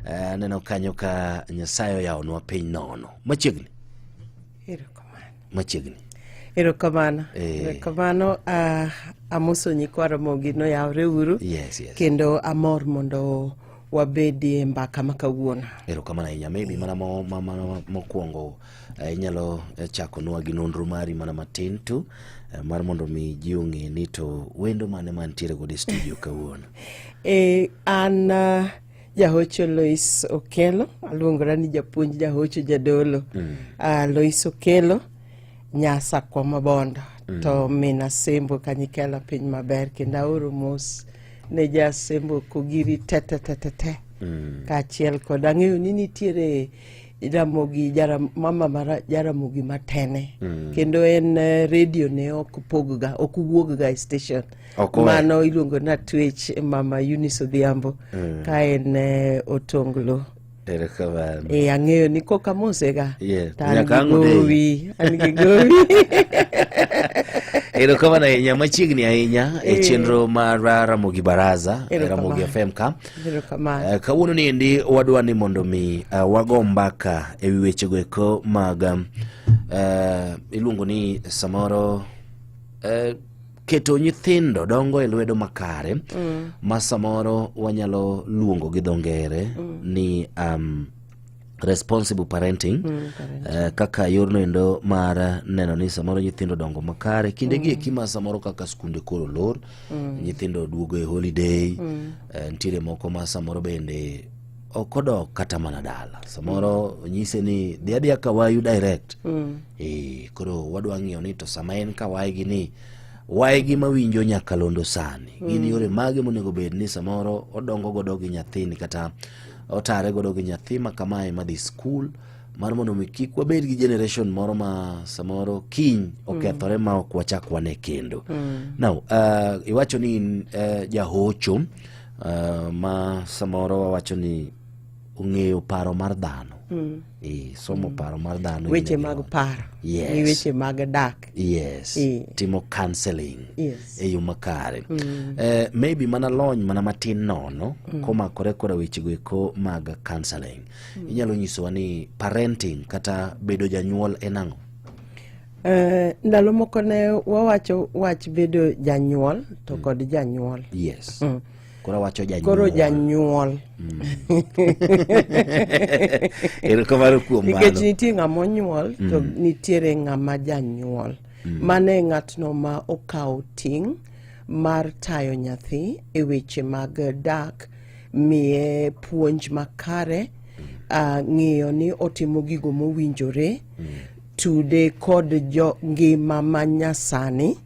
Aneno kanyo ka Nyasaye oyawonwa piny nono machiegni. Erokamano. Machiegni. Erokamano. Erokamano. Amoso nyikwa Ramogi noyawre uru. Yes. Kendo amor mondo wabedie mbaka ma kawuono. Erokamano ahinya. Maybe mana mokwongo inyalo chakonwa gi nonro mari mana matin tu mar mondo mi ji ong'e ni to wendo mane mantiere godo e studio kawuono. An Jahocho Lois Okelo, aluongora ni japuonj Jahocho Jadolo. Lois Okelo, Nyasakwa Mabondo. To min Asembo Kanyikela piny maber, kendo aoro mos ne Jasembo Kogiri te te te te te. Kaachiel kod ang'eyo ni nitiere Ramogi mama mara Jaramogi Matene. Kendo en radio ne ok pogga, ok wuogga e station. Ok owe. Mano iluongo na Twech Mama Eunice Odhiambo. Ka en Otonglo. Erokamano. Ang'eyo ni koka mosega. To an Nyaka gi ang' odeyi. gowi, an gi gowi. Erokamano ahinya, machiegni ahinya e chenro mar Ramogi Baraza e Erokamano. Ramogi FM ka. Erokamano. Kawuono ni endi wadwa ni mondo mi wago mbaka e wi wechego eko mag iluongo ni samoro keto nyithindo dongo e lwedo makare ma samoro wanyalo luongo gi dho ngere ni responsible parenting, kaka yorno endo mar neno ni samoro nyithindo dongo makare kinde gi eki ma samoro kaka skunde koro lor, nyithindo duogo e holiday, nitiere moko ma samoro bende ok odok kata mana dala, samoro nyise ni dhi adhiya kawayu direct. Koro wadwa ng'iyo ni to sama en kawaygi ni waygi mawinjo nyakalondo sani gin yore mage monego bed ni samoro odongo godo gi nyathini kata otare godo gi nyathi ma kamae madhi skul, mar mondo mi kik wabed gi generation moro ma samoro kiny okethore ma ok wachak wane kendo. Now, iwacho ni in jahocho ma samoro wawacho ni ong'eyo paro mar dhano. Somo paro mar dhano. Weche in e mag gima- paro. Yes. Gi weche mag dak. Yes. Timo counseling. E yo makare. Maybe mana lony mana matin nono komakore koda wechego eko mag counseling. Inyalo nyisowa ni parenting kata bedo janyuol en ang'o? Ndalo moko ne wawacho wach bedo janyuol to kod janyuol. Yes. Koro wacho janyuol. Koro janyuol. Erokamano kuom Nikech mano. nitie ng'ama onyuol to nitiere ng'ama janyuol. Mano e ng'atno ma okawo ting' mar tayo nyathi e weche mag dak, miye puonj makare, ng'iyo ni otimo gigo mowinjore, tude kod jo ngima ma nyasani,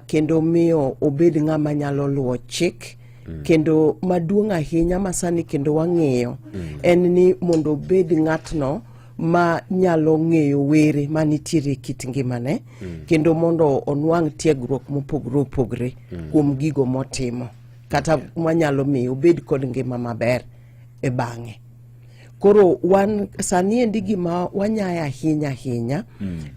kendo miyo obed ng'ama nyalo luwo chik. Kendo maduong' ahinya ma sani kendo wang'iyo en ni mondo obed ng'atno ma nyalo ng'eyo were manitiere e kit ngimane, kendo mondo onwang' tiegruok mopogore opogore kuom gigo motimo kata manyalo miyo obed kod ngima maber e bang'e. Koro wan sani endi gima wanyayo ahinya ahinya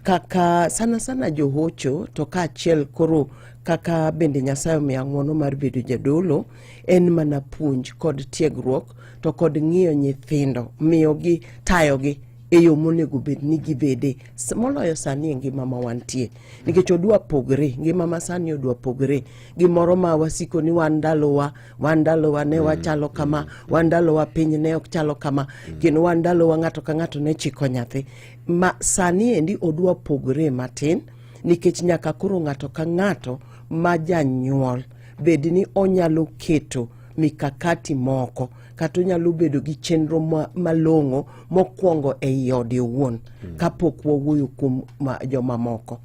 kaka sana sana johocho to kaachiel koro kaka bende Nyasaye omiya ng'uono mar bedo jadolo en mana puonj kod tiegruok to kod ng'iyo nyithindo, miyogi, tayogi e yo monego bed ni gibede moloyo sani e ngima ma wantie, nikech odwa pogre ngima ma sani odwa pogre gimoro ma wasiko ni wan ndalowa, wan ndalowa ne wachalo kama, wan ndalowa piny ne ok chalo kama, kendo wan ndalowa ng'ato ka ng'ato ne chiko nyathi. Ma sani endi odwa pogre matin, nikech nyaka koro ng'ato ka ng'ato ma janyuol bed ni onyalo keto mikakati moko kata onyalo bedo gi chenro malong'o mokwongo ei ode owuon kapok wawuoyo kuom jomamoko.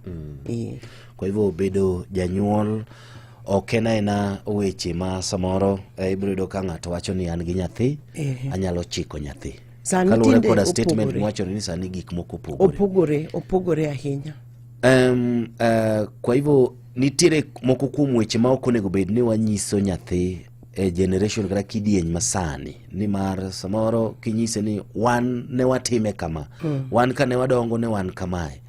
Kwa hivyo bedo janyuol ok en aena weche ma samoro ibiro yudo ka ng'ato wacho ni an gi nyathi, anyalo chiko nyathi. Sani Kaluwore tinde koda statement opogore. miwacho ni sani gik moko opogore. Opogore, opogore ahinya. Kwa hivyo nitiere moko kuom weche ma ok onego bed ni wanyiso nyathi e generation kata kidieny masani, nimar samoro kinyise ni wan ne watime kama, wan ka ne wadongo ne wan kamae,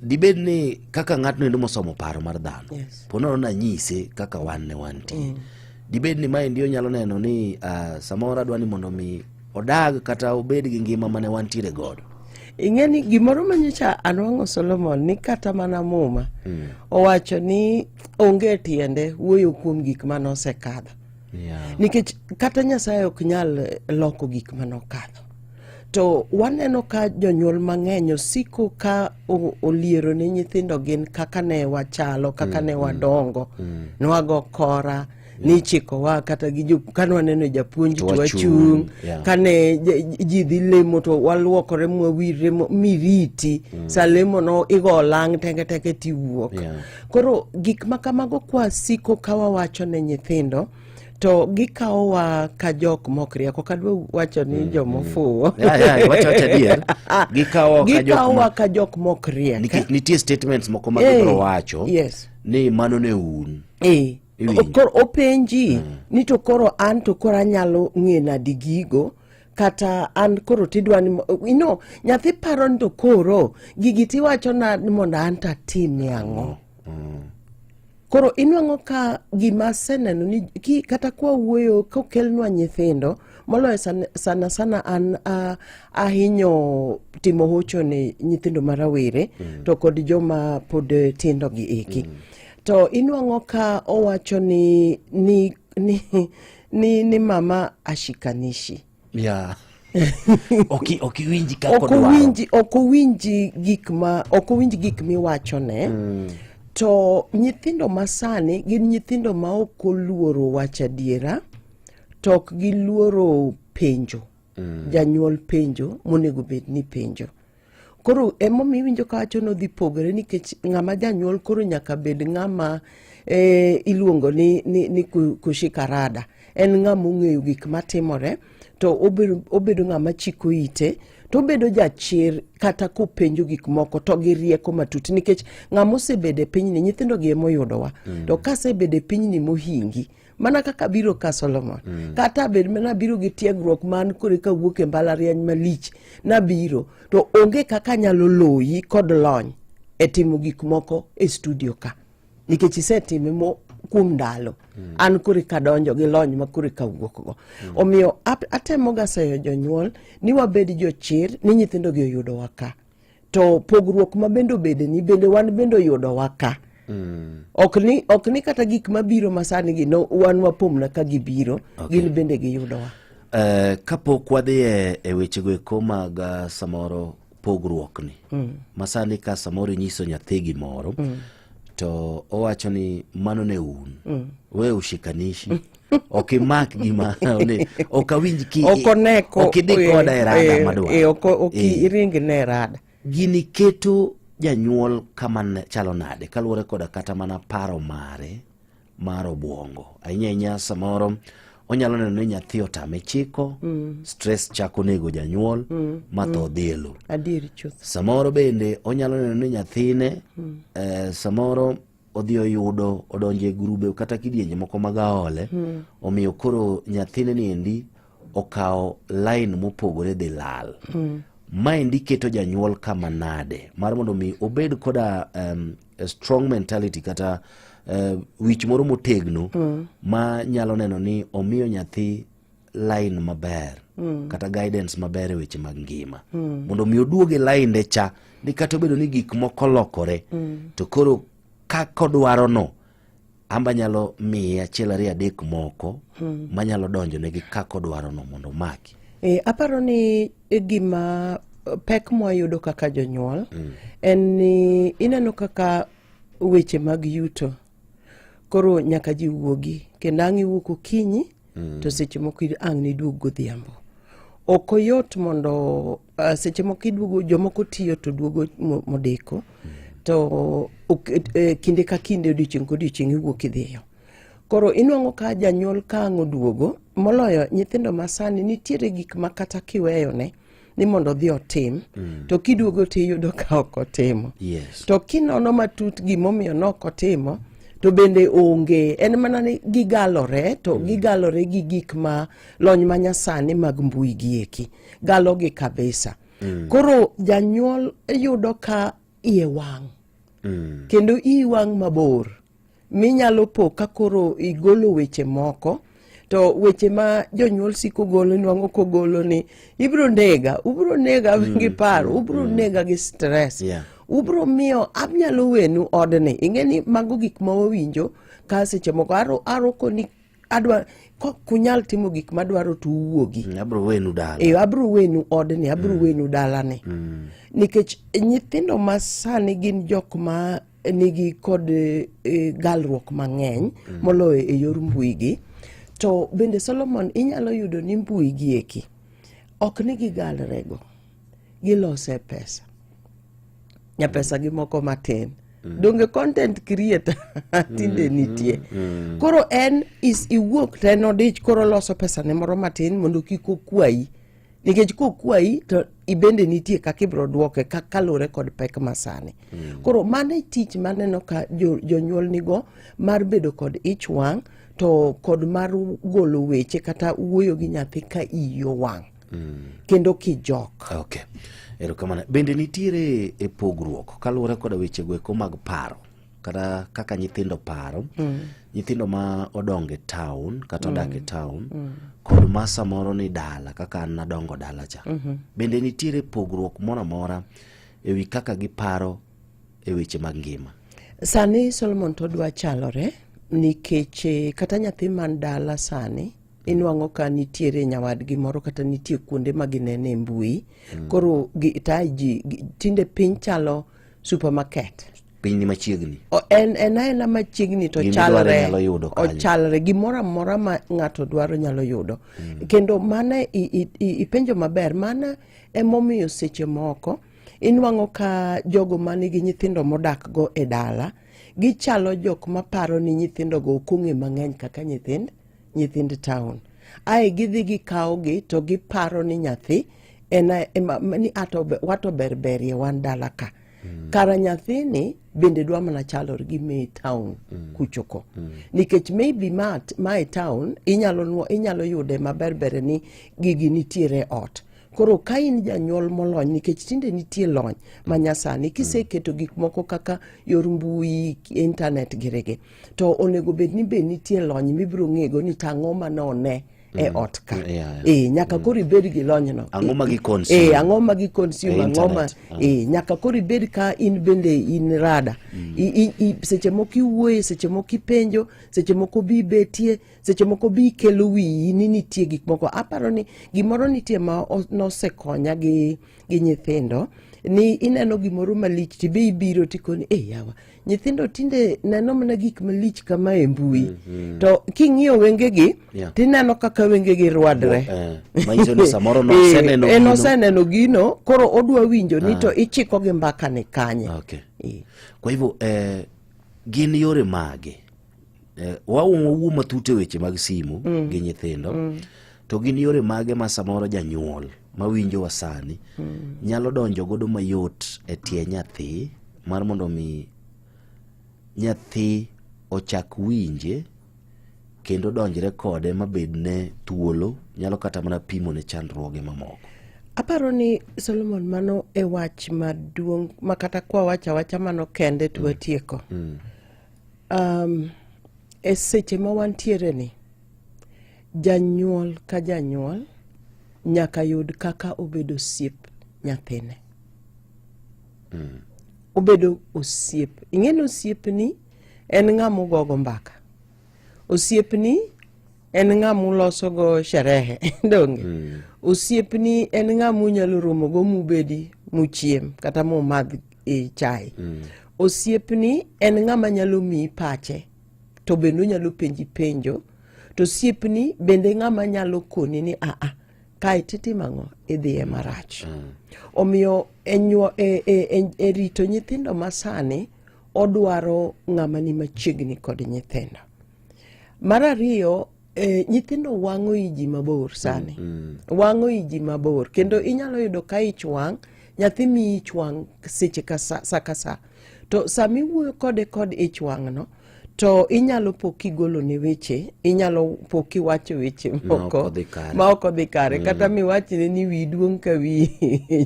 dibed ni kaka ng'atno endo mosomo paro mar dhano, po nono nanyise kaka wan ne wantie, Dibed ni maendi onyalo neno ni samoro adwa ni mondo mi odag kata obed gi ngima mane wantiere godo. Ing'e ni gimoro manyocha anwang'o Solomon ni kata mana Muma owacho ni onge tiende wuoyo kuom gik mane osekadho. Nikech kata Nyasaye ok nyal loko gik mane okadho. To waneno ka jonyuol mang'eny osiko ka oliero ne nyithindo gin kaka ne wachalo, kaka ne wadongo. Nwago kora, nichikowa kata gi jo, kane waneno japuonj to wachung', kane ji dhi lemo to waluokore mwawirre miriti, sa lemo no igo olang' teke teke tiwuok. Koro gik ma kamago kwasiko ka wawacho ne nyithindo to gikawowa ka jok mok riek. Ok adwa wacho ni jomofuwo. Yeah, wacho wacho adier. Gikawowa ka jok Gikawowa ka jok mok riek. Nikech nitie statements moko ma gibiro wacho ni mano ne un. Iwinjo. Koro openji ni to koro an to koro anyalo ng'e nadi gigo, kata an koro tidwa ni you know, nyathi paro ni to koro gigi tiwacho na ni mondo an to atimie ang'o. Koro inwang'o ka gima aseneno ni kata kwa wuoyo kokelnwa nyithindo moloyo sana sana an ahinyo timo hocho ne nyithindo ma rawere to kod joma pod tindo gi eki. To inwang'o ka owacho ni mama ashikanishi. Ok iwinji kaka Ok odwaro. owinji, ok owinji gik ma, ok owinj gik miwachone. To nyithindo masani gin nyithindo ma ok oluoro wacho adiera, to ok giluoro penjo. Janyuol penjo monego bed ni penjo. Koro emomiyo iwinjo ka wacho ni odhi pogore, nikech ng'ama janyuol koro nyaka bed ng'ama iluongo ni kushika rada. En ng'ama ong'eyo gik matimore, to obedo ng'ama chiko ite, to obedo jachir kata kopenjo gik moko to gi rieko matut, nikech ng'ama osebedo e pinyni, nyithindo gi emoyudowa. To kasebedo e pinyni mohingi, mana kaka biro ka Solomon, kata bed mana biro gi tiegruok man kore kawuok e mbalariany malich, nabiro to onge kaka nyalo loyi kod lony e timo gik moko e studio ka, nikech isetime mo kuom ndalo. An kore kadonjo gi lony ma kore kawuok go. Omiyo atemo ga seyo jonyuol ni wabed jochir ni nyithindo gi oyudowa ka. To pogruok ma bende obede ni bende wan bende oyudowa ka. Ok ni kata gik mabiro masani gi no, wan wapomna ka gibiro, gin bende giyudowa. Kapok wadhi e wechego eko mag samoro pogruok ni. Masani ka samoro inyiso nyathi gimoro, to owacho ni mano ne un. We ushikanishi. Ok imak gima ne, ok awinj ki Ok one ko- ok idhi koda e rada madwaro. Ok iring ne e rada. Gini keto janyuol kama chalo nade kaluwore koda kata mana paro mare mar obwongo. Ahinya ahinya samoro onyalo neno ni nyathi otame chiko, stress chako nego janyuol, ma tho dhi e lo. Adier chuth. Samoro bende onyalo neno ni nyathine, samoro odhi oyudo odonjo e grube kata kidienje moko mag aole, omiyo koro nyathine ni endi okawo line mopogore dhi lal. Maendi keto janyuol kama nade mar mondo mi obed koda a strong mentality kata wich moro motegno ma nyalo neno ni omiyo nyathi line maber kata guidance maber e weche mag ngima mondo mi oduog e line de cha ni kata obedo ni gik moko lokore to koro kaka odwaro no amba nyalo miye achiel ariyo adek moko manyalo donjo negi kaka odwaro no mondo omaki. Aparo ni gima pek mwayudo kaka jonyuol en ni ineno kaka weche mag yuto koro nyaka ji wuogi, kendo ang' iwuok okinyi to seche moko ang' niduog godhiambo. Ok oyot mondo seche moko iduogo, jomoko tiyo to duogo modeko, to kinde ka kinde odiochieng' ka odiochieng' iwuok idhiyo. Koro inwang'o ka janyuol ka ang' oduogo, moloyo nyithindo masani nitiere gik ma kata kiweyone ni mondo odhi otim, to kiduogo tiyudo ka ok otimo. To kinono matut gimomiyo nok otimo, to bende onge, en mana ni gigalore, to gigalore gi gik ma lony ma nyasani mag mbui gi eki galogi kabisa. Koro janyuol yudo ka iye wang', kendo iyi wang' mabor. Minyalo po ka koro igolo weche moko to weche ma jonyuol siko golo nwang'o kogolo ni ibro nega, ubro nega gi paro, ubro nega gi stress. Ubro miyo anyalo wenu odni. Ing'e ni mago gik ma wawinjo ka seche moko aro aro koni adwa kunyal timo gik madwaro to uwuogi. Abro wenu dala. E, abro wenu odni, abro wenu dalani. Nikech nyithindo ma sani gin jok ma nigi kod galruok mang'eny moloyo e yor mbui gi. To bende Solomon inyalo yudo ni mbui gi eki ok ni gigalrego, gilose pesa. Nyapesa gi moko matin. Donge content creator tinde nitie. Koro en is iwuok to en odich koro loso pesa ne moro matin mondo kik okwayi. Nikech kokwayi to ibende nitie kaka ibiro duoke kaluwore kod pek masani. Koro mano e tich maneno ka jonyuol nigo mar bedo kod ich wang' to kod mar golo weche kata wuoyo gi nyathi ka iyi owang'. Kendo kijok. Okay. Erokamano. Bende nitiere e pogruok kaluwore koda wechego eko mag paro kata kaka nyithindo paro. Nyithindo ma odongo e town kata odak e town kod ma samoro ni dala kaka an nadongo dala cha. Bende nitiere pogruok moro amora e wi kaka giparo e weche mag ngima? Sani Solomon to dwa chalore nikech kata nyathi man dala sani inwang'o ka nitiere nyawadgi moro kata nitie kuonde ma ginene e mbui. Koro gi, tinde piny chalo supermarket. Piny ni machiegni. En aena machiegni to chalre. Ochalre gimoro amora ma ng'ato dwaro nyalo yudo. Kendo mano ipenjo maber, mano emomiyo seche moko inwang'o ka jogo manigi nyithindo modak go e dala gichalo jok maparo ni nyithindogo ok ong'e mang'eny kaka nyithind town. Ae gidhi gikawogi to giparo ni nyathi en ni ato wato ber berie wan dala ka. Kara nyathini bende dwa mana chalore gi me town kuchoko. Nikech maybe ma e town inyalo yude maber ber ni gigi nitiere ot. Koro ka in janyuol molony, nikech tinde nitie lony manyasani, kiseketo gik moko kaka yor mbui, internet girigi, to onego bed ni be nitie lony mibiro ng'ego ni tang'o manone e ot ka. Nyaka koro ibed gi lonyno. Ang'o ma gi consume? Ang'o ma gi consume, ang'o ma nyaka koro ibed ka in bende in rada. Seche moko iwuoye, seche moko ipenjo, seche moko bi betie, seche moko bi kelo wiyi ni nitie gik moko. Aparo ni gimoro nitie ma nosekonya gi nyithindo ni ineno gimoro malich tibe ibiro tikoni yawa nyithindo tinde neno mana gik malich kama e mbui. To king'iyo wengegi tineno kaka wengegi rwadre. Manyiso ni samoro noseneno gino. Noseneno gino, koro odwa winjo ni to ichiko gi mbaka ni kanye. Okay. Kwa hivyo gin yore mage? Wawuo matut e weche mag simu gi nyithindo. To gin yore mage ma samoro janyuol mawinjowa sani nyalo donjo godo mayot e tie nyathi mar mondo mi nyathi ochak winje kendo donjre kode mabedne thuolo, nyalo kata mana pimo ne chandruoge mamoko? Aparo ni Solomon mano e wach maduong' ma kata kwa wacho awacha mano kende to watieko. E seche ma wantiere ni, janyuol ka janyuol nyaka yud kaka obedo osiep nyathine. Obedo osiep. Ing'e ni osiepni en ng'ama ugogo mbaka. Osiepni en ng'ama ulosogo sherehe, donge? Osiepni en ng'ama unyalo romogo mubedi muchiem kata mumadh chai. Osiepni en ng'ama nyalo miyi pache to bende onyalo penji penjo. To osiepni bende ng'ama nyalo koni ni aa, kae titimo ang'o, idhiye marach. Omiyo e rito nyithindo masani odwaro ng'ama ni machiegni kod nyithindo. Mar ariyo, nyithindo wang'o i ji mabor sani. Wang'o i ji mabor. Kendo inyalo yudo ka ich wang', nyathi miyi ich wang' seche ka sa ka sa. To sama iwuoyo kode kod ich wang' no, To inyalo po kigolo ne weche, inyalo po kiwacho weche moko odhi kare. ma ok odhi kare. Kata miwachne ni wiyi duong' ka wi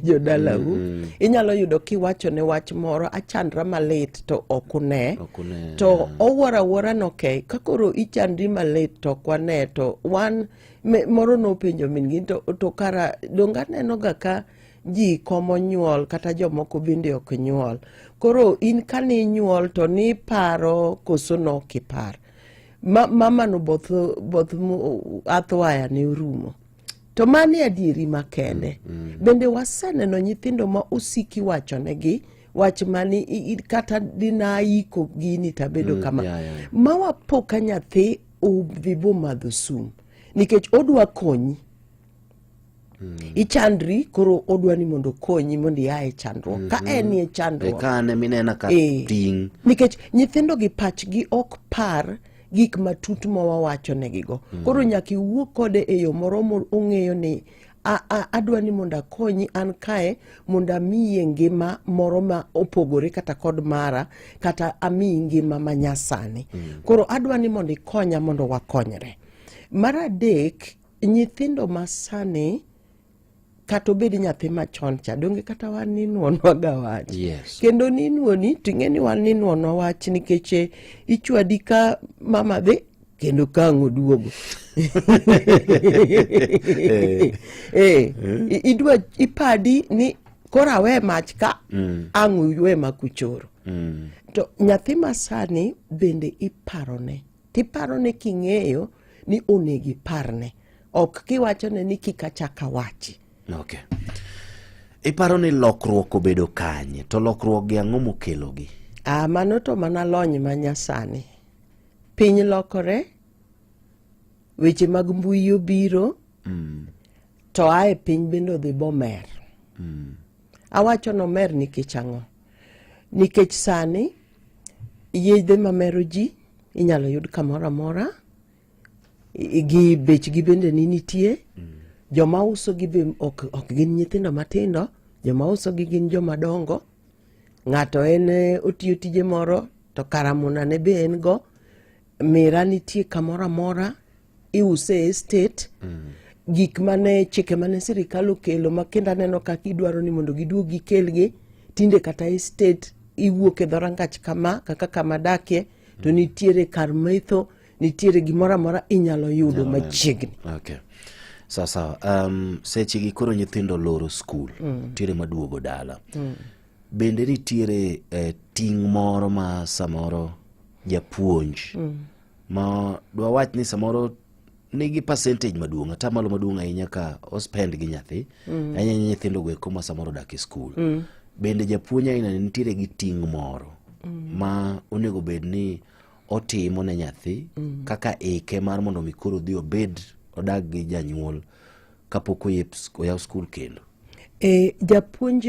jodalau. Inyalo yudo kiwachone wach moro, achandra malit to ok une. Ok une. To owuoro awuora ni okay, ka koro ichandri malit to ok wane, to wan moro nopenjo min gi to kara donge aneno ga ka ji komo nyuol kata jomoko bende ok nyuol. Koro in kane inyuol to niparo koso nok ipar? Mama no both athwaya ne orumo. To mani adieri makende. Bende waseneno nyithindo ma osiki wachonegi wach mani kata dina iko gini tabedo kama. Ma wapo ka nyathi odhi bomadho sum nikech odwa konyi. Ichandri, koro odwa ni mondo okonyi mondo ia e chandruok. Ka en e chandruok. Ka an minena ka ting'. Nikech nyithindo gi pachgi ok par gik matut ma wawacho negigo. Koro nyaka iwuo kode e yo moro ong'eyo ni adwa ni mondo akonyi an kae mondo amiyi ngima moro ma opogore kata kod mara, kata amiyi ngima ma nyasani. Koro adwa ni mondo ikonya mondo wakonyre. Mar adek, nyithindo masani kata obed nyathi machon cha, donge kata wan ninuonwa ga wach. Kendo ninuoni to ing'e ni wan ninuonwa wach nikech ichwadi ka mama dhi kendo ka ang' oduogo. Idwa ipadi ni koro awe mach ka ang' uywe makuchoro. To nyathi masani bende iparone. Tiparone king'eyo ni onego iparne, ok kiwachone ni kik achak awachi. Okay. Iparo ni lokruok obedo kanye? To lokruok gi ang'o mokelogi? Mano to mana lony ma nyasani. Piny lokore, weche mag mbui obiro, to ae piny bende odhi bomer. Awacho nomer nikech ang'o? Nikech sani yedhe mamero ji inyalo yud kamoro amora, gi bechgi bende ni nitie. Joma uso gi be ok gin nyithindo matindo, joma uso gi gin joma dongo. Ng'ato en otiyo tije moro to karamuna ne be en go, mira nitie kamoro amora, iuse e estate. Gik mane chike mane sirikal okelo ma kendo aneno kaka idwaro ni mondo giduog gikelgi tinde, kata estate iwuok e dhorangach kama kaka kama dakie to nitiere kar metho, nitiere gimoro amora inyalo yudo machiegni. Okay. Sawa sawa. Seche gi koro nyithindo loro skul, nitiere maduogo dala. Bende nitiere ting' moro ma samoro japuonj ma dwawach ni samoro nigi percentage maduong', atamalo maduong' ahinya ka ospend gi nyathi, ahinya nyithindo go eko ma samoro odak e skul. Bende japuonj aina ni nitiere gi ting' moro ma onego bed ni otimo ne nyathi kaka ike mar mondo mi koro odhi obed odag gi janyuol kapok oyaw skul kendo? Japuonj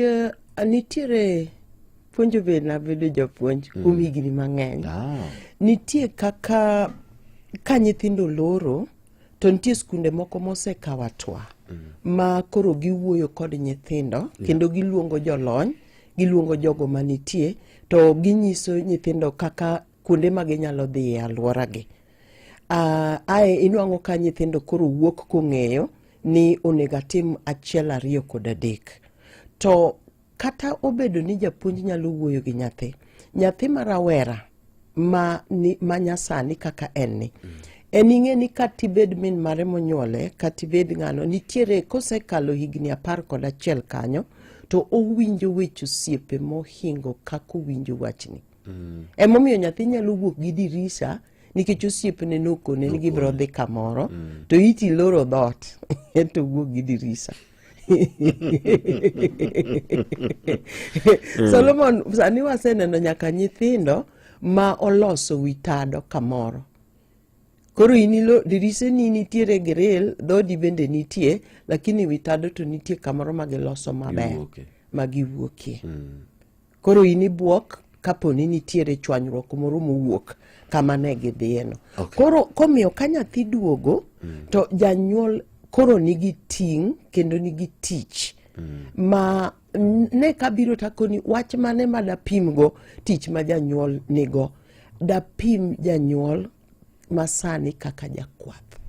nitiere puonjo be nabedo japuonj kuom higni mang'eny. Nitie kaka ka nyithindo loro to nitie skunde moko mosekawo atwa ma koro giwuoyo kod nyithindo kendo giluongo jolony, giluongo jogo manitie to ginyiso nyithindo kaka kuonde ma ginyalo dhi e alworagi. Ae inwang'o ka nyithindo koro wuok kong'eyo ni onego atim 1, 2 kod 3. To kata obedo ni japuonj nyalo wuoyo gi nyathi, nyathi ma rawera ma nyasani kaka en ni, en ing'e ni kata ibed min mare monyuole, kata ibed ng'ano, nitiere kosekalo higni 11 kanyo, to owinjo weche osiepe mohingo kaka owinjo wachni. Emomiyo nyathi nyalo wuok gi dirisa nikech osiepne nokone ni gibiro dhi kamoro, to iti loro dhoot, ento wuok gi dirisa. Solomon, sani waseneno nyaka nyithindo ma oloso wi tado kamoro. Koro in ilo diriseni nitiere grill, dhodi bende nitie, lakini wi tado to nitie kamoro ma giloso maber ma giwuokie. Koro in ibuok kapo ni nitiere chwanyruok moro mowuok kama ne gidhiyeno. Koro komiyo ka nyathi duogo, to janyuol koro nigi ting' kendo nigi tich ma ne kabiro takoni wach mane madapimgo tich ma janyuol nigo. Dapim janyuol masani kaka jakwath.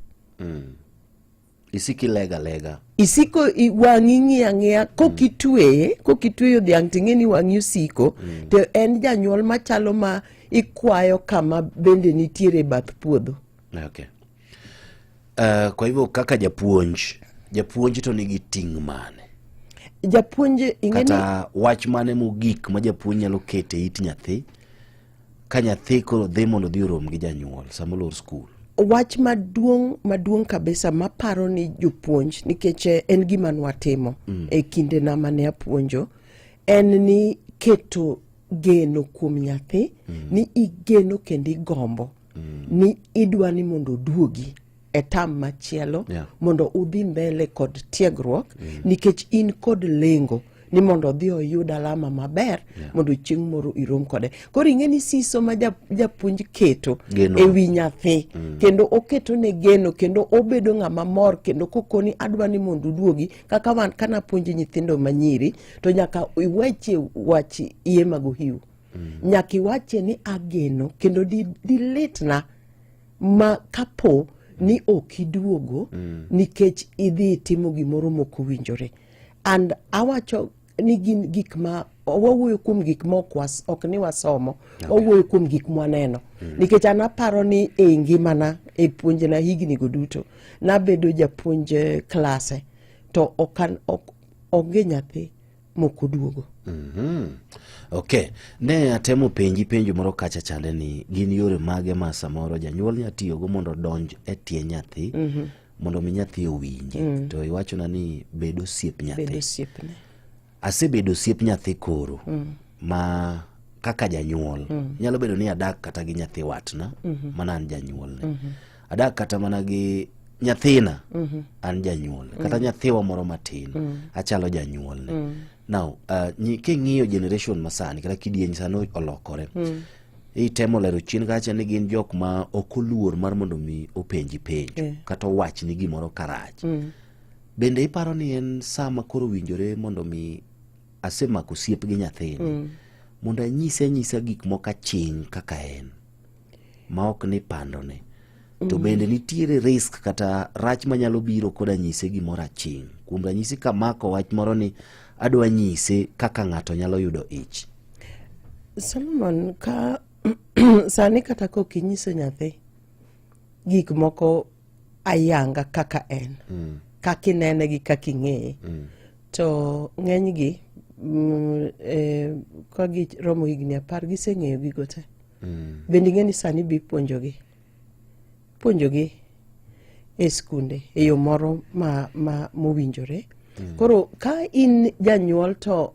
Isiki lega lega. Isiko wang'i ng'iyo ang'iya kokitweye, kokitweyo dhiang' ting'e ni wang'i osiko. To en janyuol machalo ma ikwayo kama bende nitiere e bath puodho. Okay. Kwa hivyo kaka japuonj, japuonj to nigi ting' mane? Japuonj ing'e ni Kata wach mane mogik ma japuonj nyalo keto e it nyathi ka nyathi koro dhi mondo odhi orom gi janyuol sama olor skul? Wach maduong' maduong' kabisa maparo ni jopuonj, nikech en gima nwatimo e kindena mane apuonjo, en ni keto geno kuom nyathi, ni igeno kendo igombo ni idwa ni mondo oduogi e tam machielo mondo udhi mbele kod tiegruok, nikech in kod lengo ni mondo odhi oyud alama maber mondo chieng' moro irom kode. Koro ing'e ni siso ma japuonj keto Geno. e wi nyathi, kendo oketo ne geno, kendo obedo ng'ama mor, kendo kokoni adwa ni mondo uduogi kaka wan kanapuonjo nyithindo manyiri, to nyaka iweche wach iye mag ohiu. Nyaka iwache ni ageno kendo dilitna ma kapo ni ok iduogo nikech idhi timo gimoro mok owinjore. And awacho ni gin gik ma wawuoyo kuom gik ma ok ni wasomo, wawuoyo kuom gik mwaneno. Nikech an aparo ni e ngimana, e puonjna higni go duto, nabedo japuonj klase, to onge nyathi mok oduogo. Okay, ne atemo penji penjo moro kacha chande ni gin yore mage ma samoro janyuol nya tiyogo mondo odonj e tie nyathi mondo mi nyathi owinji. To iwachona ni bed osiep nyathi. Bed osiepne. Asebedo osiep nyathi koro ma kaka janyuol. Nyalo bedo ni adak kata gi nyathi watna mana an janyuolne. Adak kata mana gi nyathina an janyuolne. Kata nyathiwa moro matin achalo janyuolne. Now, king'iyo generation masani kata kidieny sani olokore. Itemo lero chien kacha ni gin jok ma ok oluor mar mondo mi openji penjo kata owachni gimoro karach. Bende iparo ni en sama koro owinjore mondo mi asemako osiep gi nyathini mondo anyise anyisa gik moko aching' kaka en ma ok ni pandone? To bende nitiere risk kata rach manyalo biro koda nyise gimoro aching'. Kuom ranyisi kamako wach moro ni adwa nyise kaka ng'ato nyalo yudo ich. Solomon, ka sani kata kok inyiso nyathi gik moko ayanga kaka en, kaka inene gi kaka ing'eye, to ng'enygi ka giromo higni 10 giseng'eyo gigo te. Bende ing'e ni sani be ipuonjogi puonjogi e skunde e yo moro ma mowinjore. Koro ka in janyuol to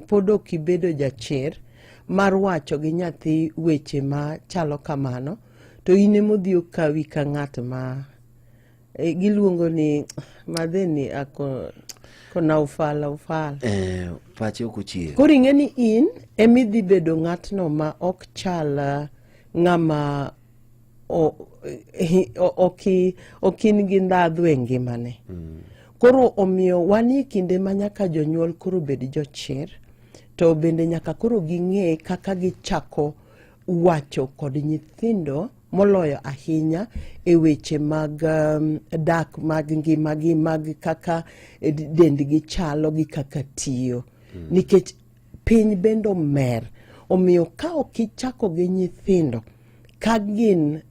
pod ok ibedo jachir mar wacho gi nyathi weche ma chalo kamano, to in emodhi okawi ka ng'at ma giluongo ni madheni ako kona ufala ufala. Pache ok ochier. Koro ing'e ni in emidhi bedo ng'atno ma ok chal ng'ama ok in gi ndhadhu e ngimane. Koro omiyo wanie kinde ma nyaka jonyuol koro bed jochir, to bende nyaka koro ging'e kaka gichako wacho kod nyithindo moloyo ahinya e weche mag dak mag ngimagi, mag kaka dendgi chalo gi kaka tiyo. Nikech piny bende omer, omiyo ka ok ichako gi nyithindo ka gin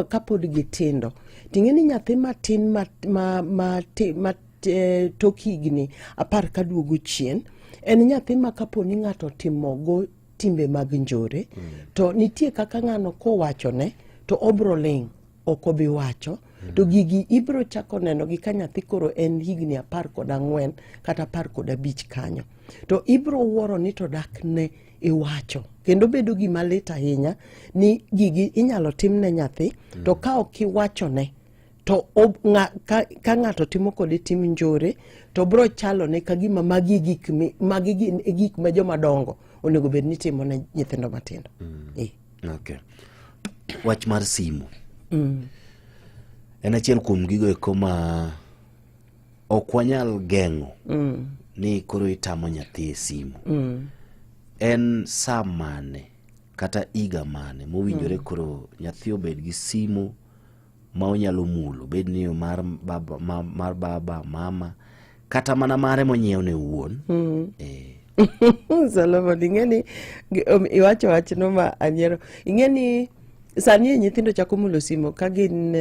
kapod gitindo, ting'e ni nyathi matin ma tok higni 10 kaduogo chien, en nyathi ma kapo ni ng'ato otimogo timbe mag njore, to nitie kaka ng'ano kowachone to obro ling', ok obi wacho. To gigi ibro chako neno gi ka nyathi koro en higni 14 kata 15 kanyo, to ibro wuoro ni to dak ne iwacho, kendo bedo gima lit ahinya ni gigi inyalo tim ne nyathi, to ka ok iwachone to ka ng'ato timo kode tim njore, to bro chalone ka gima magi gik magi gin e gik ma joma dongo onego bed ni timo ne nyithindo matindo. Okay. Wach mar simu en achiel kuom gigo eko ma ok wanyal geng'o ni koro itamo nyathi e simu. En sa mane Kata higa mane mowinjore koro nyathi obed gi simu ma onyalo mulo, bed ni mar baba, ma, mar baba mama kata mana mare monyiewne owuon. Eh, Solomon, ing'e ni iwacho wachno ma anyiero. Ing'e ni sani e nyithindo chako mulo simo ka gin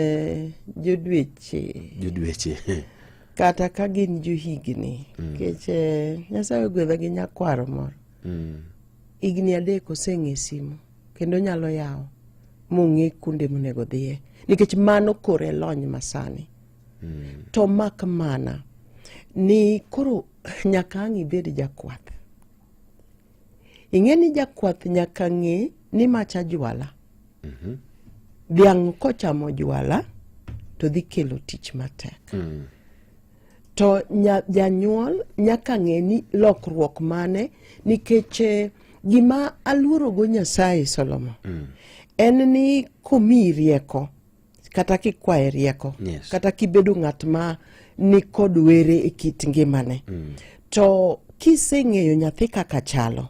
jodweche jodweche kata ka gin johigni. Nikech Nyasaye ogwedha gi nyakwaro moro. Higni 3 oseng'e simu kendo nyalo yawo mong'e kuonde monego dhiye nikech mano kore lony masani. To mak mana ni koro nyaka ang' ibed jakwath. Ing'e ni jakwath nyaka ng'e ni macha jwala. Dhiang' kochamo jwala to dhi kelo tich matek. To janyuol nyaka ng'e ni lokruok mane, nikech gima aluorogo Nyasaye Solomon en ni komiyi rieko kata kikwaye rieko kata kibedo ng'at ma ni kod were e kit ngimane to kiseng'eyo nyathi kaka chalo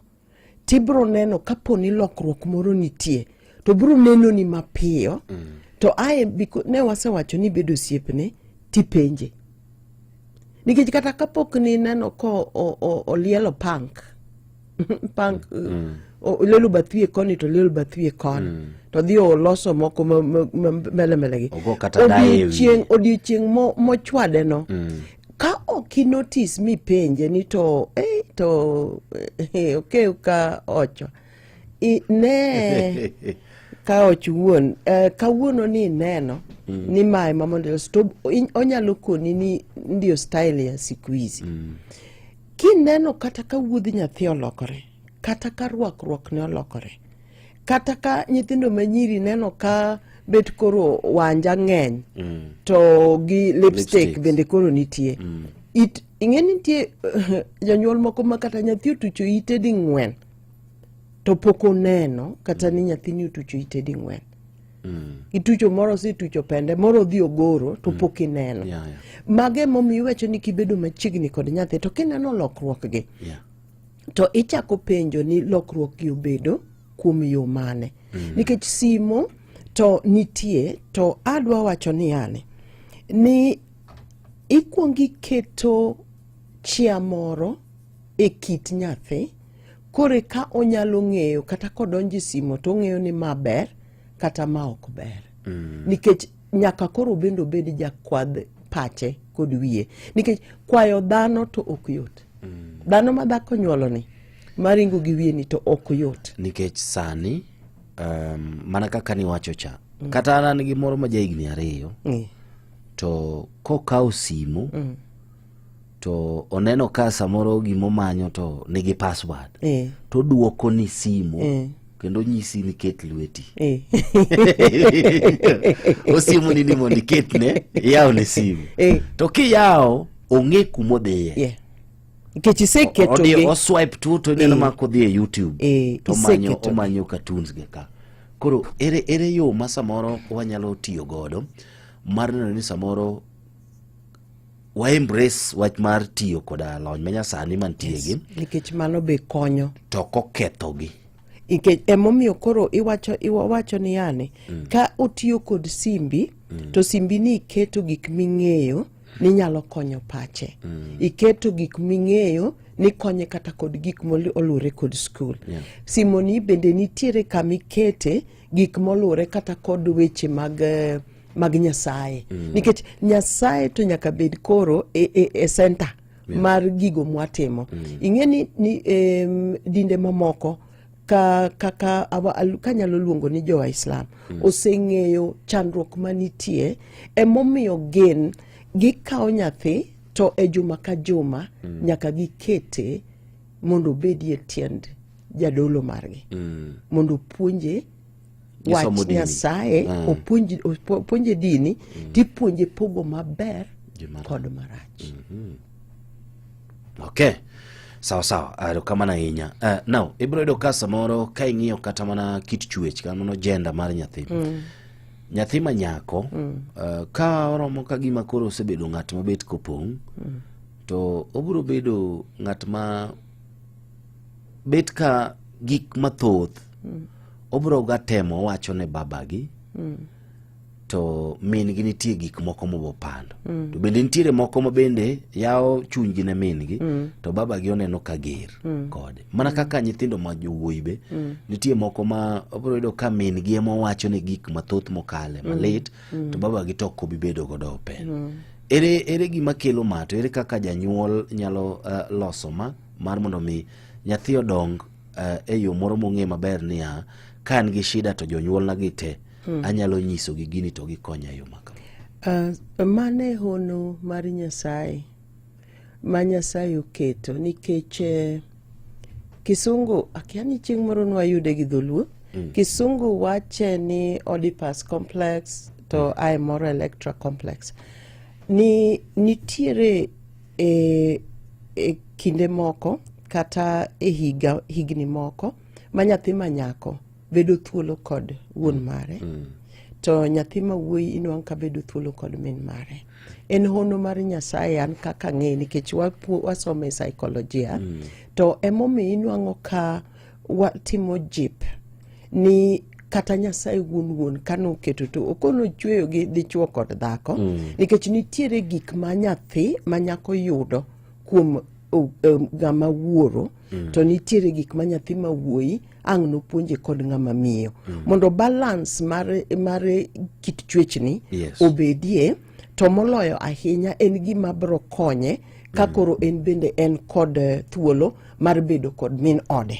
tibro neno kapo ni lokruok moro nitie to bro neno ni mapiyo. To ae ne wasewacho ni bedo osiepne tipenje, nikech kata kapok ni neno ko olielo pank pank olielo bath wiye koni to olielo bath wiye koni to dhi oloso moko mbele mbele gi Ogo kata daye e wiye. Odiochieng' mochwade no ka ok inotis mipenje ni to to okew ka ocho ne ka och wuon kawuono ni ineno ni mae ma mondo ilos, to onyalo koni ni ndio style ya siku hizi. Kineno kata ka wuodh nyathi olokore, kata ka rwakruok ne olokore, kata ka nyithindo manyiri neno ka bet koro wanja ng'eny to gi lipstick Lipsticks. bende koro nitie. It ing'e ni nitie jonyuol moko ma kata nyathi otucho ite ding'wen to pok oneno kata ni nyathini otucho ite ding'wen. Itucho moro osetucho pende moro odhi ogoro to pok ineno. Mago emomiyo iwacho ni kibedo machiegni kod nyathi to kineno lokruok gi to ichako penjo ni lokruok gi obedo kuom yo mane. Nikech simo to nitie, to adwa wacho ni yani ni ikuongo iketo chia moro e kit nyathi kore ka onyalo ng'eyo kata kodonjo e simo to ong'eyo ni ma ber kata ma ok ber. Nikech nyaka koro bende obed jakwadh pache kod wiye, nikech kwayo dhano to ok yot. Dhano ma dhako nyuolo ni maringo gi wiye ni to ok yot. Nikech sani mana kaka niwacho cha, kata an gi moro ma jahigni 2 to kokawo simu to oneno ka samoro gimomanyo to nigi password to duoko ni simu kendo nyisi ni ket lweti. Osiemoni ni mondo iketne iyaw ne simu to kiyawo ong'e kumodhiye. Nikech iseketogi. Odhi oswipe tu to ineno ma kodhi e YouTube to iseketogi. Omanyo cartoons ge ka. Koro ere yo ma samoro wanyalo tiyo godo mar neno ni samoro wa embrace wach mar tiyo koda lony manyasani mantie gi Nikech mano be konyo. To kokethogi. Nikech emomiyo koro iwacho ni yani ka otiyo kod simbi to simbi ni iketo gik ming'eyo ni nyalo konyo pache. Iketo gik ming'eyo ni konye kata kod gik moluwore kod skul. Simoni bende nitiere kama ikete gik moluwore kata kod weche mag Nyasaye. Nikech Nyasaye to nyaka bed koro e center mar gigo mwatimo. Ing'e ni dinde mamoko kaka kanyalo luongo ni jo Islam oseng'eyo chandruok manitie, emomiyo gin gikawo nyathi to e juma ka juma nyaka gikete mondo obedie tiend jadolo margi mondo opuonje wach Gisomo dini. Nyasaye, opuonje dini, tipuonje pogo maber Gi marach. kod marach. Okay. Sawa sawa, erokamano ahinya. Now, ibiro yudo ka samoro ka ing'iyo kata mana kit chwech, kata mana gender mar nyathi. Nyathi ma nyako, ka oromo ka gima koro osebedo ng'at mabet kopong', to obiro bedo ng'at ma bet ka gik mathoth. Obro ga temo wacho ne babagi to min gi nitie gik moko mobopando to bende nitiere moko ma bende yawo chunygi ne min gi to babagi oneno ka ger kode mana kaka nyithindo ma jowuoyi be nitie moko ma obro yudo ka min gi ema owacho ne gik mathoth mokale malit to babagi to ok obi bedo godo open ere ere gima kelo ma to ere kaka janyuol nyalo loso ma mar mondo mi nyathi odong e yo moro mong'e maber niya ka an gi shida to jonyuolna gi te anyalo nyisogi gini to gikonya e yo ma kama. Mano e hono mar Nyasaye ma Nyasaye oketo nikech kisungu akia ni chieng' moro nwayude gi dholuo. Kisungu wache ni Oedipus complex to ae moro Electra complex ni nitiere e kinde moko kata e higa higni moko ma nyathi ma nyako bedo thuolo kod wuon mare to nyathi ma wuoyi inwang' ka bedo thuolo kod min mare. En hono mar Nyasaye an kaka ang'e nikech wasomo e saikolojia to emomiyo inwang'o ka watimo jip ni kata Nyasaye wuon wuon kanoketo to okono chweyo gi dichuo kod dhako nikech nitiere gik ma nyathi ma nyako yudo kuom ng'ama wuoro to nitiere gik ma nyathi ma wuoyi ang' nopuonje kod ng'ama miyo mondo balance mar kit chwechni obedie to moloyo ahinya en gima bro konye ka koro en bende en kod thuolo mar bedo kod min ode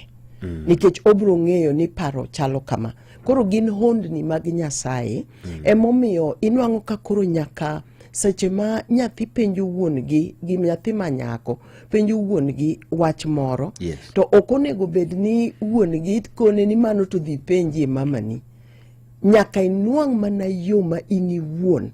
nikech obro ng'eyo ni paro chalo kama. Koro gin hondni mag Nyasaye emomiyo inwang'o ka koro nyaka seche ma nyathi penjo wuon gi gi nyathi ma nyako penjo wuon gi wach moro to ok onego bed ni wuon gi kone ni mano to dhi penjie mamani. Nyaka inwang' mana yo ma in iwuon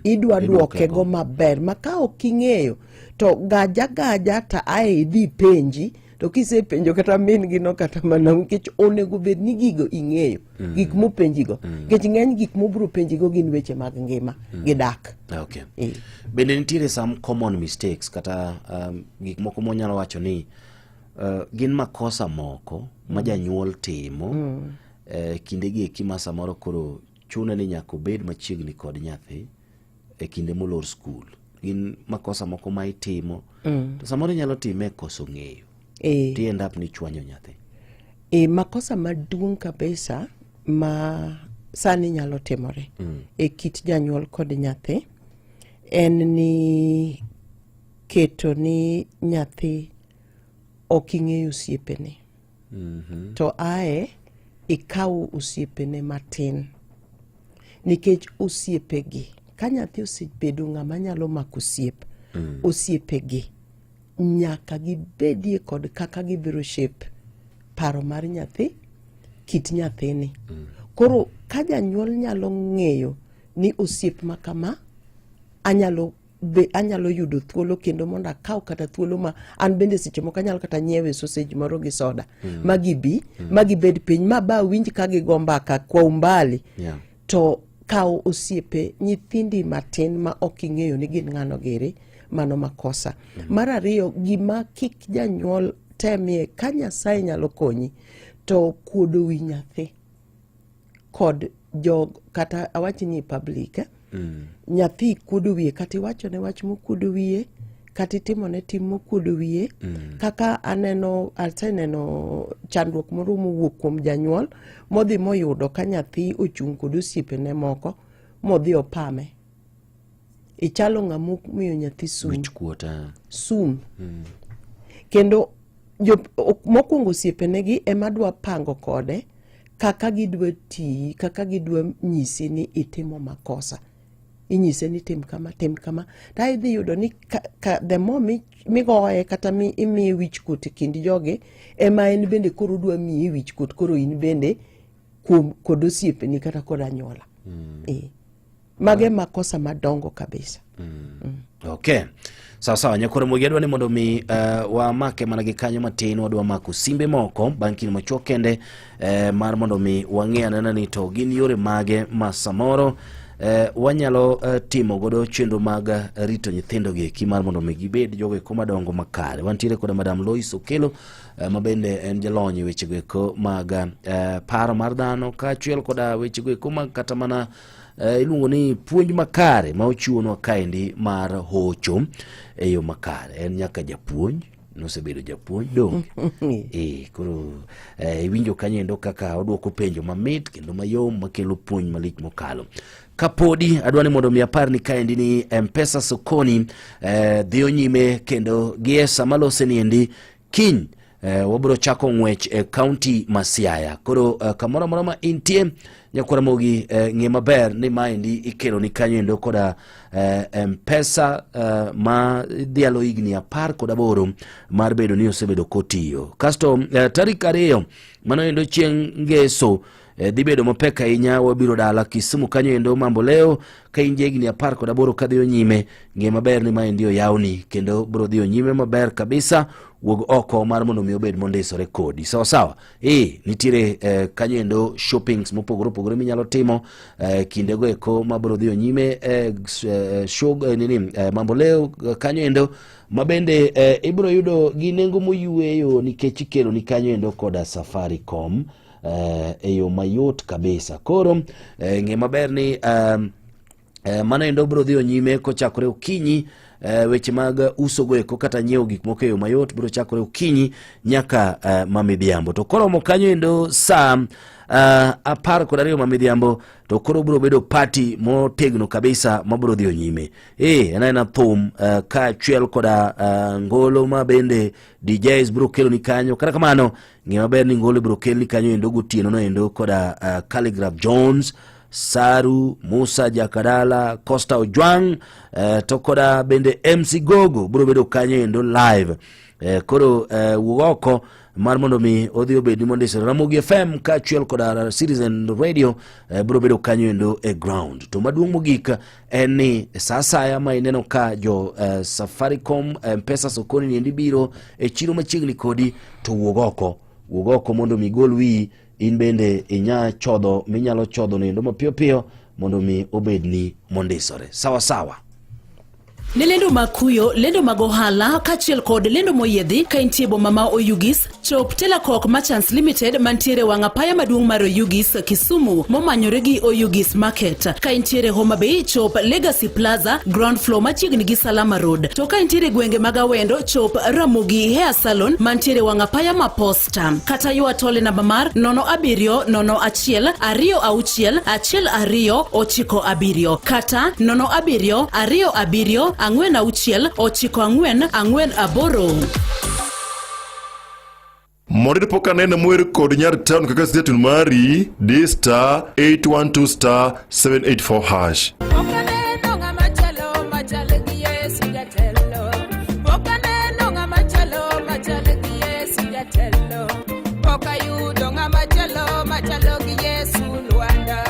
idwa Idwoke dwoke go maber ma ka ok ing'eyo to gaja gaja ta ae idhi penji to kisepenjo kata min gi no kata mana nikech onego bed ni gigo ing'eyo gik mopenjigo nikech ng'eny gik mobiro penjigo gin weche mag ngima gi dak. Bende nitiere some common mistakes kata gik moko mwanyalo wacho ni gin makosa moko ma janyuol timo kinde gi eki ma samoro koro chune ni nyaka obed machiegni kod nyathi e kinde molor skul. Gin makosa moko ma itimo to samoro inyalo time e koso ng'eyo to i end up ni chwanyo nyathi. Makosa maduong' kabisa ma sani nyalo timore e kit janyuol kod nyathi en ni keto ni nyathi ok ing'eyo osiepene to ae ikaw osiepene matin nikech osiepegi ka nyathi osebedo ng'ama nyalo mako osiep osiepegi nyaka gibedie kod kaka gibiro shape paro mar nyathi kit nyathini. Koro ka janyuol nyalo ng'eyo ni osiep ma kama anyalo yudo thuolo kendo mondo akaw kata thuolo ma an bende seche moko anyalo kata nyiewe sausage moro gi soda ma gibi ma gibed piny ma ba winj ka gigo mbaka kwa umbali to kaw osiepe nyithindi matin ma ok ing'eyo ni gin ng'ano giri, mano makosa. Mar ariyo, gima kik janyuol temie ka Nyasaye nyalo konyi to kuodo wi nyathi kod jog kata awach ni public nyathi kuodo wiye kata iwachone wach mokuodo wiye kata itimone tim mokuodo wiye kaka aneno aseneno chandruok moro mowuok kuom janyuol modhi moyudo ka nyathi ochung' kod osiepene moko modhi opame. Ichalo ng'ama omiyo nyathi sum. Wich kuot, ah. Sum. Kendo mokwongo osiepenegi ema dwa pango kode kaka gidwa tiyi, kaka gidwa nyisi ni itimo makosa. Inyise ni tim kama, tim kama. To idhi yudo ni the more migoye kata imiye wich kuot e kind jogi, ema en bende koro odwa miyi wich kuot, koro in bende kuom kod osiepeni kata kod anyuola. Mage makosa madongo kabisa. Okay. Sawa sawa, nyakoro Mogi adwa ni mondo mi wamake mana gi kanyo matin, wadwa mako simbe moko bang' kinde machuok kende mar mondo mi wang'e anena ni to gin yore mage ma samoro eh, wanyalo eh, timo godo chenro mag eh, rito nyithindo gi eki mar mondo mi gibed jogo eko madongo makare. Wantiere koda Madam Lois Okelo eh, ma bende en jalony e wechego eko mag eh, paro mar dhano kaachiel koda wechego eko mag kata mana eh, iluongo ni puonj makare ma ochiwonwa kaendi mar hocho e yo makare. En nyaka japuonj nosebedo japuonj donge eh, koro eh, iwinjo kanyo endo kaka odwoko penjo mamit kendo mayom makelo puonj malich mokalo kapodi adwa ni mondo mi apar ni kaendi ni mpesa sokoni eh, dhiyo nyime kendo gie sama lose ni endi kiny eh, wabiro chako ng'wech e kaunti ma Siaya. Koro eh, kamoro amora ma intie nyakwara mogi eh, ng'e maber ni maendi ikelo ni kanyo endo koda eh, mpesa eh, ma dhialo higni 18 mar bedo ni osebedo kotiyo. Kasto eh, tarik 2 mano endo chieng' ngeso eh, dhi bedo mapek ahinya wabiro dala Kisumu kanyo endo mambo leo ka in jahigni 18 kadhiyo nyime ng'e maber ni maendi oyawni kendo bro dhiyo nyime maber kabisa wuog oko mar mondo mi obed mondisore kodi sawa sawa e nitiere eh, kanyo endo shoppings mopogore opogore minyalo timo eh, kindego eko mabro dhiyo nyime eh, eh, show, eh, nini eh, mambo leo eh, kanyo endo mabende eh, ibro yudo gi nengo moyueyo nikech ikelo ni kanyo endo koda Safaricom eh, e yo mayot kabisa. Koro eh, ng'e maber ni um, eh, mano endo biro dhiyo nyime kochakore okinyi eh, weche mag uso go eko kata nyiewo gik moko e yo mayot biro chakore okinyi nyaka eh, ma midhiambo. To koromo kanyo endo saa eh, 12 ma midhiambo to koro biro bedo party motegno kabisa mabiro dhiyo nyime. Eh, en aena thum eh, kaachiel koda eh, ngolo ma bende DJs biro keloni kanyo. Kata kamano Ng'e maber ni ngolo ibiro kelni kanyo endo gotieno no endo koda uh, Calligraph Jones, Saru, Musa Jakadala, Costa Ojwang' uh, to koda bende MC Gogo biro bedo kanyo endo live. Uh, koro uh, wuog oko mar mondo mi odhi obed ni mondisore. Ramogi FM kaachiel koda Citizen Radio eh, biro bedo kanyo endo e ground. To maduong' mogik en ni sa asaya ma ineno ka jo eh, Safaricom eh, Mpesa sokoni niendi biro e chiro machiegni kodi to wuog oko wuog oko mondo mi gol wiyi in bende inya chodho minyalo chodho nindo mapiyo piyo mondo mi obedni mondisore sawa sawa. Ne lendo mag kuyo, lendo mag ohala kaachiel kod lendo moyiedhi ka intie boma ma Oyugis, chop Telakok Merchants Limited mantiere wang' apaya maduong' mar Oyugis, Kisumu momanyore gi Oyugis Market. Ka intiere Homa Bay, chop Legacy Plaza, ground floor machiegni gi Salama Road. To ka intiere gwenge mag Awendo, chop Ramogi Hair Salon mantiere wang' apaya ma Posta. Kata ywa tole namba mar 07 01 26 12 97 kata 07 27 46 94 48. Mondo iyud pok anene mwer kod nyar town kaka zeitun mari, di star 812 star 784 hash. Pok aneno ng'ama chalo machal gi Yesu jatelo. Pok aneno ng'ama chalo machal gi Yesu jatelo. Pok ayudo ng'ama chalo machalo gi Yesu Lwanda.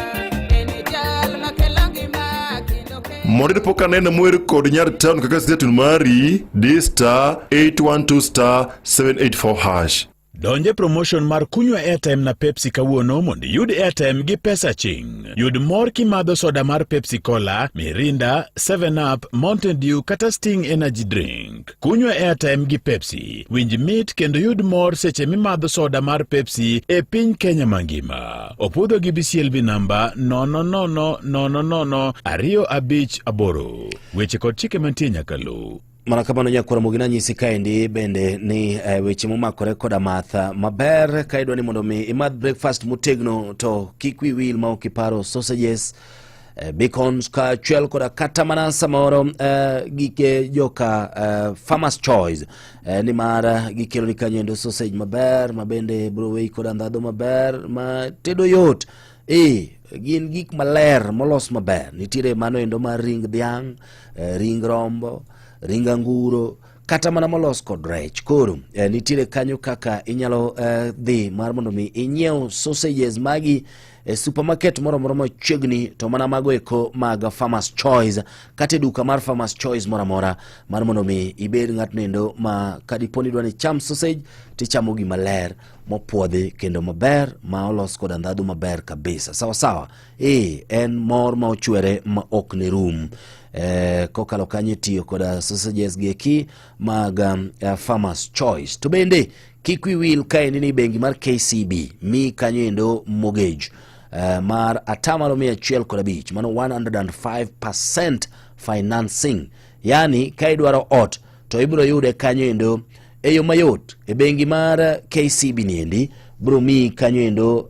En e jal makelo ngima kendo kelo. Mondo iyud pok anene mwer kod nyar town kaka zeitun mari, di star 812 star 784 hash. Donj e promotion mar kunywa airtime na Pepsi kawuono mondo iyud airtime gi pesa ching. Yud mor kimadho soda mar Pepsi Cola, Mirinda, 7up, Mountain Dew kata Sting Energy Drink. Kunywa airtime gi Pepsi. Winj mit kendo yud mor seche mimadho soda mar Pepsi e piny Kenya mangima. Opudho gi BCLB namba 000 258. Weche kod chike mantie nyaka luw. Mana kamano nyakwara Mogi nanyisi kaendi bende ni eh, weche momakore koda math maber ka idwa ni mondo mi imadh breakfast motegno to kik wi wil ma ok iparo sausages eh, bacons kaachiel koda kata mana samoro eh, gike joka eh, farmers choice eh, nimar eh, gikelo ni kanyo endo sausage maber ma bende bro weyi koda ndhadhu maber ma tedo yot eh, gin gik maler molos maber nitiere mano endo mar ring dhiang' eh, ring rombo ring anguro kata mana molos kod rech koro eh, nitiere kanyo kaka inyalo eh, dhi mar mondo mi inyiew sausages magi e supermarket moro amora machiegni to mana mago eko mag Farmers Choice kata e duka mar Farmers Choice moro amora mar mondo mi ibed ng'atno endo ma kadipo ni idwa ni icham sausage tichamo gima ler mopuodhi kendo maber ma olos koda ndhadhu maber kabisa sawa sawa ee en mor ma ochwere ma ok ne rum eh, kokalo kanyo itiyo koda sausages gi eki mag um, uh, Farmers Choice to bende kik wi wil kaendi ni bengi mar KCB mi kanyo endo mortgage uh, mar atamalo 105 mano 105% financing yani ka idwaro ot to ibiro yude kanyo endo e yo mayot e bengi mar KCB niendi biro miyi kanyo endo uh,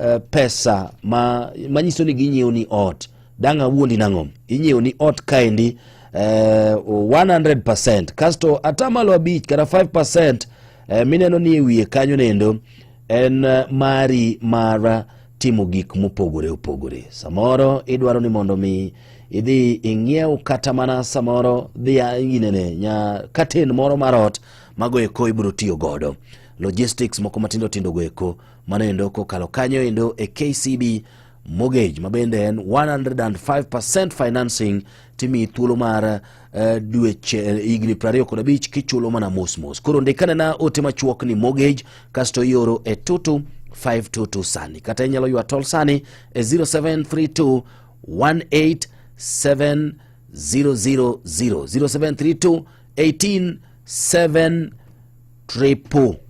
uh, pesa ma manyiso ni ginyiewo ni ot dang' awuondi nang'o inyiewo ni ot kaendi eh, 100% kasto atamalo abich kata 5% eh, mineno ni e wiye kanyo nendo en eh, mari mar timo gik mopogore opogore samoro idwaro ni mondo mi idhi ing'iew kata mana samoro dhi ginene nya katen moro mar ot mago eko ibiro tiyo godo logistics moko matindo tindo go eko mano endo kokalo kanyo endo e KCB mortgage ma bende en 105% financing timiyi thuolo mar uh, dweche eh, higni 25 kichulo mana mos mos. Koro ndikane na ote machuok ni mortgage kasto ioro e 22522 sani, kata inyalo ywa tol sani e 0732 187 000 0732 18 7 triple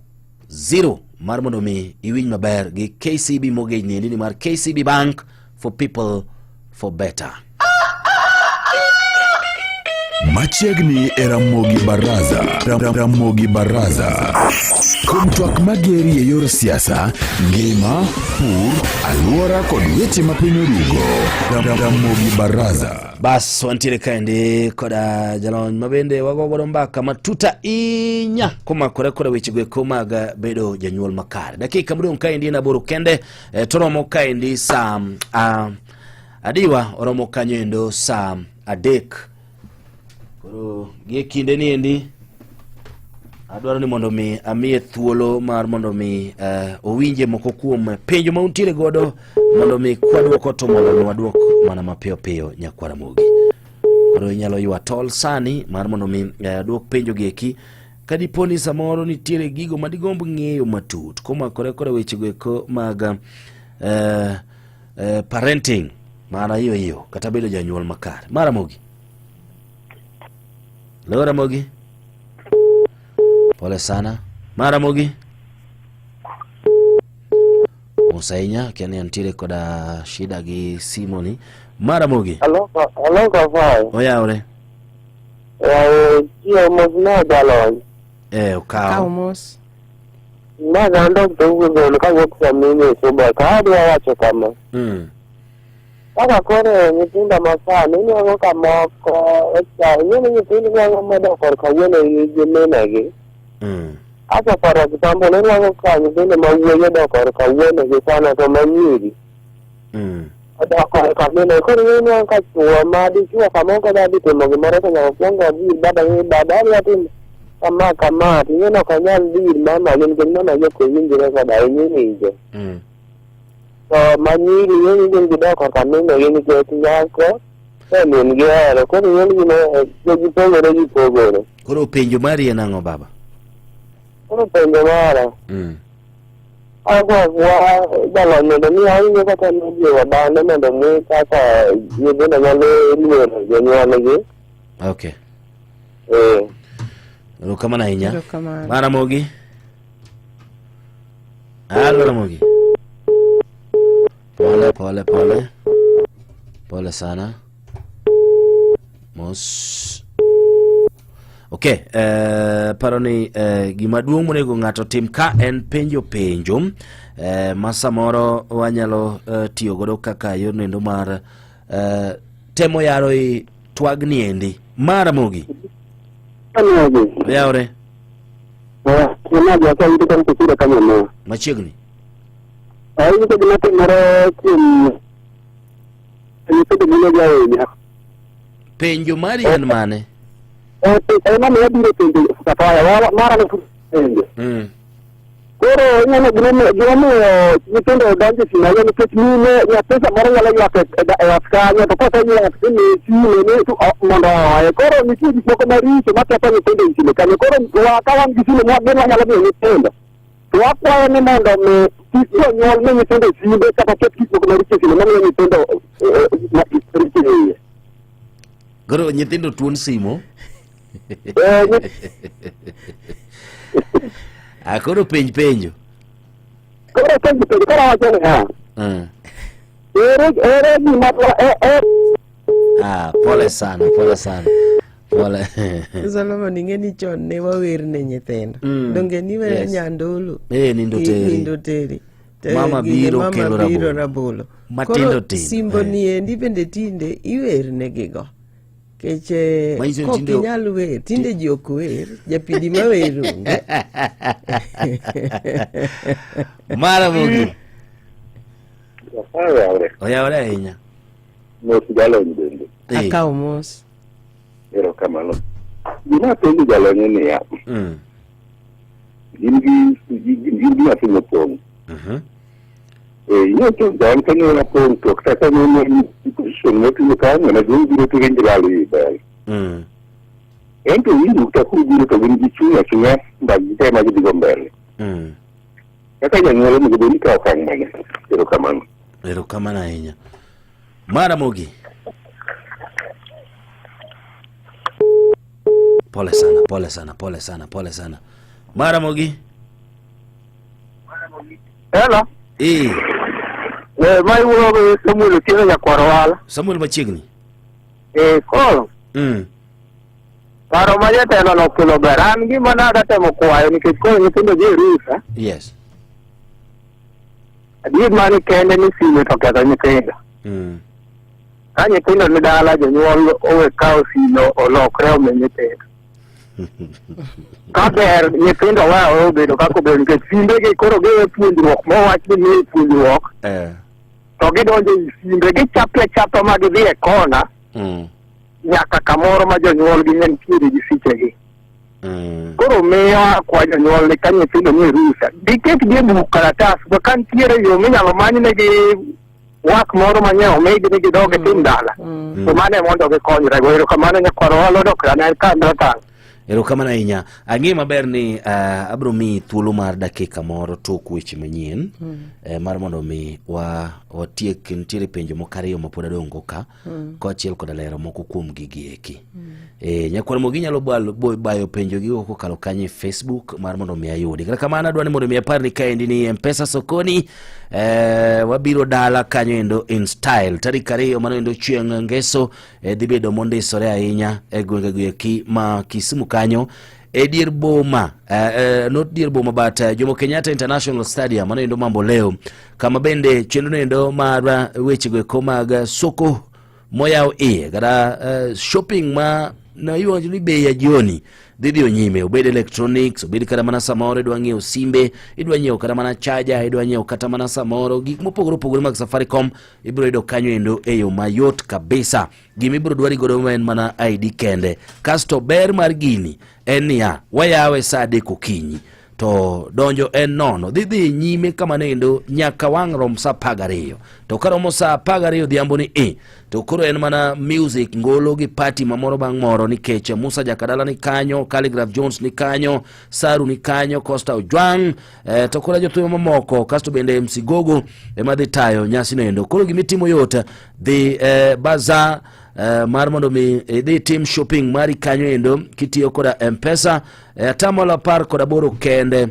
zero mar mondo mi iwinj maber gi KCB mortgage niendi ni mar KCB Bank for people for better. Machiegni e Ramogi Baraza. Ramogi Baraza. Kuom twak mageri e yor siasa, ngima, pur, alwora kod weche ma piny orugo. Ramogi Baraza. Bas wantiere kaendi koda jalony mabende wago godo mbaka matut ahinya komakore koda wechego eko mag bedo janyuol makare. Dakika modong' kaendi en aboro kende eh, to romo kaendi saa ah, adiwa oromo kanyo endo saa adek. Koro gie kinde ni endi adwaro ni mondo mi amiye thuolo mar mondo mi uh, owinje moko kuom penjo ma untiere godo mondo mi kwadwoko to mondo mi wadwok mana mapiyo piyo nyakwara Ramogi. Koro inyalo ywa tol sani mar mondo mi uh, dwok penjo gi eki ka dipo ni samoro nitiere gigo ma digomb ng'eyo matut komakore koda wechego eko mag uh, uh, parenting mana iyo iyo kata bedo janyuol makare. Mar Ramogi. Leo Ramogi. Pole sana. Mar Ramogi. Mos ahinya kia ni antiere koda shida gi simo ni. Mar Ramogi. Hello, hello Kafai. Oyawre. Eh, chiyo mos na jalony. Eh, okaw. Kaw mos. Ma an Dr. Ugo Golo kawuok Saminyo e Suba. Ka adwa wacho kama. Kaka koro nyithindo ma sani inwang'o ka moko ing'e ni nyithindo inwang'o modok korka wuonegi gi minegi. Asa for example inwang'o ka nyithindo ma wuoyi odok korka wuonegi sana to ma nyiri odok korka minegi. Koro inwang'o ka chuo ma dichuo kamoro kodwa dhi timo gimoro to nyaka okuong odhi ir baba ni baba adwa timo kama kama to ing'e ni ok onyal dhi ir mamagi nikech mamagi ok owinjre koda ahinya iwinjo. To ma nyiri ing'e ni gin gidok korka minegi nikech nyako to min gi ohero koro ing'e ni gino gipogore gipogore. Koro penjo mari en ang'o baba? Koro penjo mara akwa jalony mondo mi awinjo kata nojiwo dhano mondo mi kaka nyithindo nyalo luoro jonyuolgi. Okay. Eh. Erokamano ahinya. Erokamano. Mar Ramogi. Halo Ramogi. Pole pole pole. Pole sana. Mos. Okay, eh, paro ni eh, gima duong' monego ng'ato tim ka en penjo penjo eh, ma samoro wanyalo eh, tiyo godo kaka yor nendo mar eh, temo yaro i twagni endi. Mar Ramogi. Ramogi. Oyawre. Ramogi akia kan kusira kama mo. Machiegni. Awinjo gima timore kuom nyithindo mine ahinya. Penjo mari en mane? Ema miyo abiro penjo safaya mara ne penjo. Koro ineno gimomiyo gimomiyo nyithindo donjo e sime ahinya nikech mine nyathi samoro nyalo ywak e e e ot kanyo to koseywak timiye sime ni to o- mondo ohoye. Koro nitie gik moko maricho maketho nyithindo e sime kanyo. Koro wa ka wan gi sime mwa gin wanyalo miyo nyithindo. To wakwayo ni mondo mi kik jonyuol mi nyithindo simbe kata ket gik moko maricho e sime mamiyo nyithindo eh, eh, ma- gik maricho e iye. Koro nyithindo tuon simo. Eh, nyi- Ah, koro penj penjo. Koro penjo penjo koro awacho niya, ere ere gima dwa- e- e- Ah, pole sana, pole sana. Pole. Solomon ing'e ni chon ne wawer ne nyithindo. Donge niwero nyandulu? Eh, nindo teri. Nindo teri. Te- Mama gine biro mama kelo biro rabolo. rabolo. Matindo Koro tindo, simbo eh. ni endi bende tinde iwer ne gigo. Kech eh, Manyiso ni kok tinde- inyal wer, tinde ji ok wer, japidi ma wer onge. Mara mogi. Nyasaye oyawre. Oyawre ahinya. Mos jalony bende. Eh. Akawo mos. Erokamano. Gima apenjo jalony en niya, gin gi gin gi nyathi mopong'. Eh, ing'e to jan ka ne opong' to kata ka ne en position moting'o kanyo ne gin biro to gin gilal wi bel. En to winjo kata kubiro to gin gi chuny achunya mbak gi te ma gidhigo mbele. Kaka janyuol onego bed ni ikawo okang' mane? Erokamano. Erokamano ahinya. Mara Mogi. Pole sana, pole sana, pole sana, pole sana. Mara Mogi. Hello. Eh, Eh, ma iwuoyo gi Samuel Otieno nyakwar Wala. Samuel machiegni. Eh, koro paro ma jatelo no okelo ber. An gima nada temo kwayo nikech koro nyithindo dhi e rusa. Yes. Adier mani kende ni sime to ketho nyithindo. Ka nyithindo ni dala jonyuol owe kawo sime olokre omi nyithindo. Ka ber nyithindo we obedo kaka obedo nikech simbegi koro giwe puonjruok mowach ni nie puonjruok to gidonjo e simbe gichape achapa ma gidhi e kona nyaka kamoro ma jonyuol gi ne nitiere gi sichegi. Koro miyo akwa jonyuol ni ka nyithindo nie rusa giketgi e buk kalatas ma ka nitiere yo minyalo manynegi wak moro manye omigi ni gidog gitim dala to mano e mondo gikonyrego. Erokamano nyakwar Owalo dok an ka ratang'. Erokamano ahinya. Ang'e maber ni abiro miyi thuolo mar dakika moro tok weche manyien mar mondo mi wa watiek nitiere penjo moko ariyo ma pod adong' go ka kaachiel koda lero moko kuom gigi eki. Nyakwar Mogi nyalo bayo penjo gi kokalo kanyo e Facebook mar mondo mi ayudi. Kata kamano adwa ni mondo mi apar ni kaendi ni M-Pesa sokoni wabiro dala kanyo endo in style tarik 2 mano endo chieng' ngeso dhi bedo mondisore ahinya e gwenge go eki ma Kisumu kanyo e dier boma not dier boma but Jomo Kenyatta International Stadium mano endo Mamboleo kama bende chenro endo mar weche go eko mag soko moyaw iye kata shopping ma na iwacho ni bei ya jioni dhi dhiyo nyime, obed electronics, obed kata mana samoro idwa ng'iewo simbe, idwa nyiewo kata mana charger, idwa nyiewo kata mana samoro gik mopogore opogore mag Safaricom ibiro yudo kanyo endo e yo mayot kabisa. Gima ibiro dwari godo en mana ID kende. Kasto ber mar gini en niya, wayawe saa 3 okinyi to donjo en nono, dhi dhi nyime kama nendo nyaka wang' rom saa 12. To ka romo saa 12 odhiambo ni e, to koro en mana music, ngolo gi party mamoro bang' moro, nikech Musa Jakadala ni kanyo, Khaligraph Jones ni kanyo, Saru ni kanyo, Costa Ojwang', to koro jothum mamoko, kasto bende MC Gogo ema dhi tayo nyasi no endo. Koro gimitimo yot, dhi bazaar mar mondo mi idhi tim shopping mari kanyo endo kitiyo koda M-Pesa 18% kende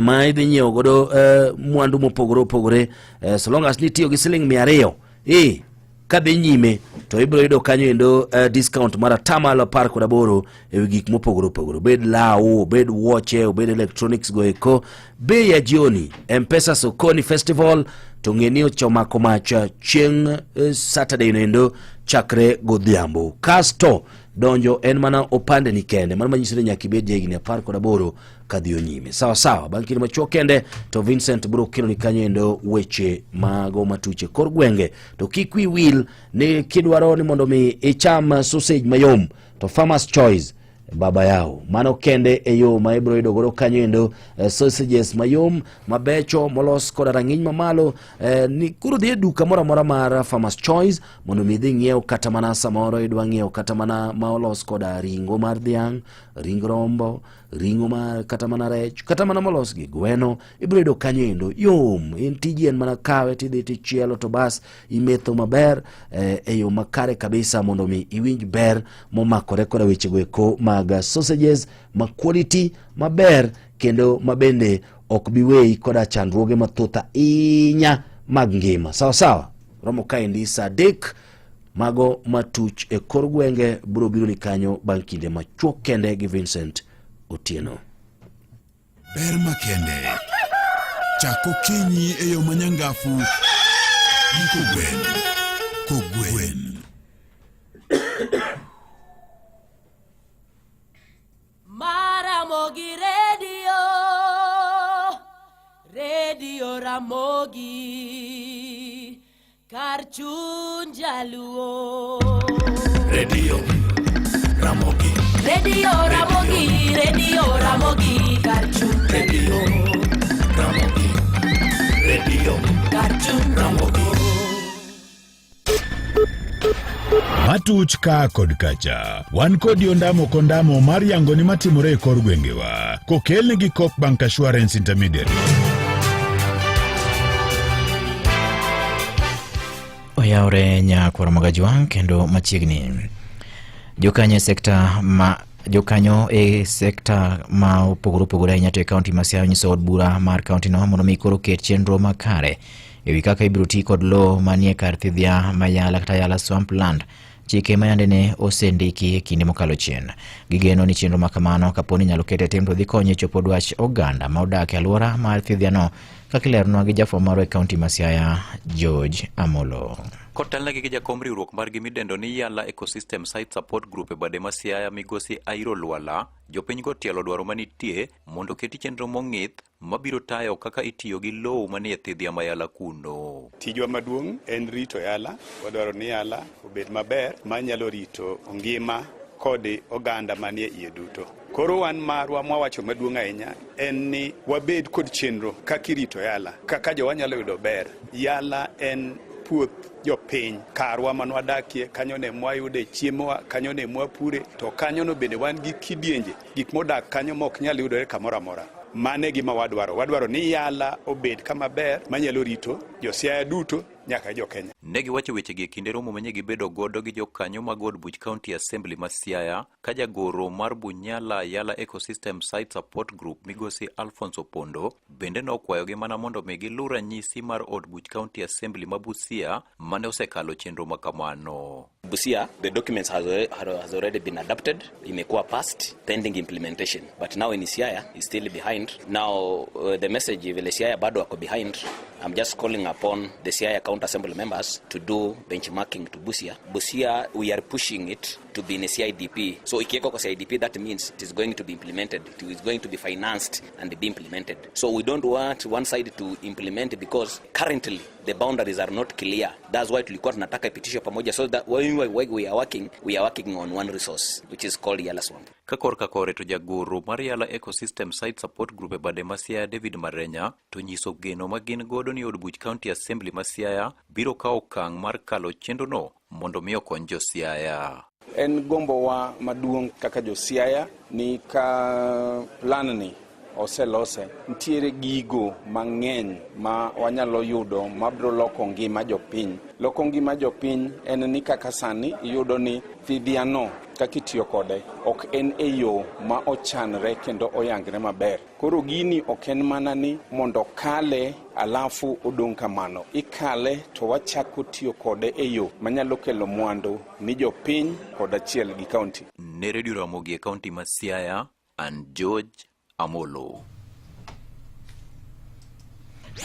ma idhi nyiewo godo mwandu mopogore opogore, so long as nitiyo gi siling 200 kadhi nyime to ibiro yudo kanyo endo discount mar 18% ewi gik mopogore opogore, obed law, obed wuoche, obed electronics go eko. Bei ya jioni M-Pesa Sokoni Festival to ng'e ni ochomako mach chieng' Saturday no endo chakre godhiambo. Kasto donjo en mana opande ni kende, mano manyiso ni nyaka ibed jahigni 18 kadhiyo nyime. Sawa sawa, bang' kinde machuok kende to Vincent biro keloni kanyo endo weche mago matuche kor gwenge. To kik wi wil ni kidwaro ni mondo mi icham sausage mayom to Farmer's Choice Baba Yao. Mano kende e yo ma ibiro yudo godo kanyo endo eh, sausages mayom mabecho molos koda rang'iny mamalo eh, ni koro dhi e duka moro amora mar Farmers Choice mondo mi idhi ng'iew kata mana samoro idwa ng'iewo kata mana ma olos koda ring'o mar dhiang', ring rombo, ring'o mar kata mana rech, kata mana molos gi gweno, ibiro yudo kanyo endo yom. In tiji en mana kawe tidhi tichielo to bas imetho maber eh, e yo makare kabisa mondo mi iwinj ber momakore koda wechego eko mag sausages ma quality maber kendo mabende ok bi weyi koda chandruoge mathoth ahinya mag ngima. Sawa sawa, romo kaendi saa adek mago matuch e kor gwenge biro biro ni kanyo bang' kinde machuok kende gi Vincent Otieno. Ber makende. Chak okinyi e yo manyangafu gi kogwen. Kogwen. Maramogi Radio, Radio Ramogi, kar chuny jaluo. Radio Ramogi. Radio Ramogi, Radio Ramogi, kar chuny Radio Ramogi. Radio kar chuny Ramogi. Matuch ka kod kacha. Wan kodi ondamo kondamo mar yango ni matimore e kor gwengewa. Kokelni gi Coop Bank Assurance Intermediary. Oyawre nyakwar Magajwang' kendo machiegni. Jokanyo e sekta ma jokanyo e sekta ma opogore opogore ahinya to e kaunti ma Siaya onyiso od bura mar kauntino mondo mi koro ket chenro makare e wi kaka ibiro ti kod lowo manie kar thidhia ma Yala kata Yala Swampland chike ma yande ne osendiki e kinde mokalo chien. Gigeno ni chenro ma kamano kapo ni inyalo ket e tim to dhi konyo e chopo dwach oganda ma odak e alwora mar thidhiano kaka ileronwa gi jafwambo marwa e kaunti ma Siaya George Amolo. Kotelnegi gi jakom riwruok margi midendo ni Yala Ecosystem Site Support Group e bade ma Siaya migosi Airo Lwala, jopinygo otielo dwaro manitie mondo oketi chenro mong'ith mabiro tayo kaka itiyo gi lowo manie thidhia ma Yala kuno. Tijwa maduong' en rito Yala. Wadwaro ni Yala obed maber manyalo rito ngima kod oganda manie iye duto. Koro wan marwa mwawacho maduong' ahinya en ni wabed kod chenro kaka irito Yala, kaka jowa nyalo yudo ber. Yala en puoth jopiny, karwa mane wadakie, kanyo ne mwayude chiemowa, kanyo ne mwapure, to kanyono bende wan gi kidienje, gik modak kanyo mok nyal yudore kamoro amora. Mano e gima wadwaro. Wadwaro ni Yala obed kama ber manyalo rito jo Siaya duto nyaka jo Kenya. Ne giwacho wechegi e kinde romo manye gibedo godo gi jokanyo mag od buch County Assembly ma Siaya ka jagoro mar Bunyala Yala Ecosystem Site Support Group migosi Alphonse Opondo bende nokwayogi mana mondo mi giluw ranyisi mar od buch County Assembly ma Busia mane osekalo chenro ma kamano. Busia, the documents has already, has already been adopted, imekuwa passed, pending implementation. But now in Siaya, is still behind. Now, the message vile Siaya bado wako behind, I'm just calling upon the Siaya County Assembly members to do benchmarking to Busia. Busia, we are pushing it to be in a CIDP. So ikiwekwa kwa CIDP, that means it is going to be implemented. It is going to be financed and be implemented. So we don't want one side to implement because currently the boundaries are not clear. That's why tulikuwa tunataka ipitishwe pamoja so that when we are working, we are working on one resource which is called Yala Swamp. Ka korka kore to jagoro mar Yala Ecosystem Site Support Group e bade ma Siaya David Marenya to nyiso geno ma gin godo ni od buch County Assembly ma Siaya biro kawo okang' mar kalo chenrono mondo mi okony jo Siaya. En gombowa maduong' kaka jo Siaya ni ka plan ni oselose, nitiere gigo mang'eny ma wanyalo yudo mabiro loko ngima jopiny. Loko ngima jopiny en ni kaka sani iyudo ni thidhiano kaka itiyo kode ok en e yo ma ochanre kendo oyangre maber. Koro gini ok en mana ni mondo kale alafu odong' kamano. Ikale to wachako tiyo kode e yo manyalo kelo mwandu ni jopiny kod achiel gi kaunti. Ne Radio Ramogi e kaunti ma Siaya, an George Amolo.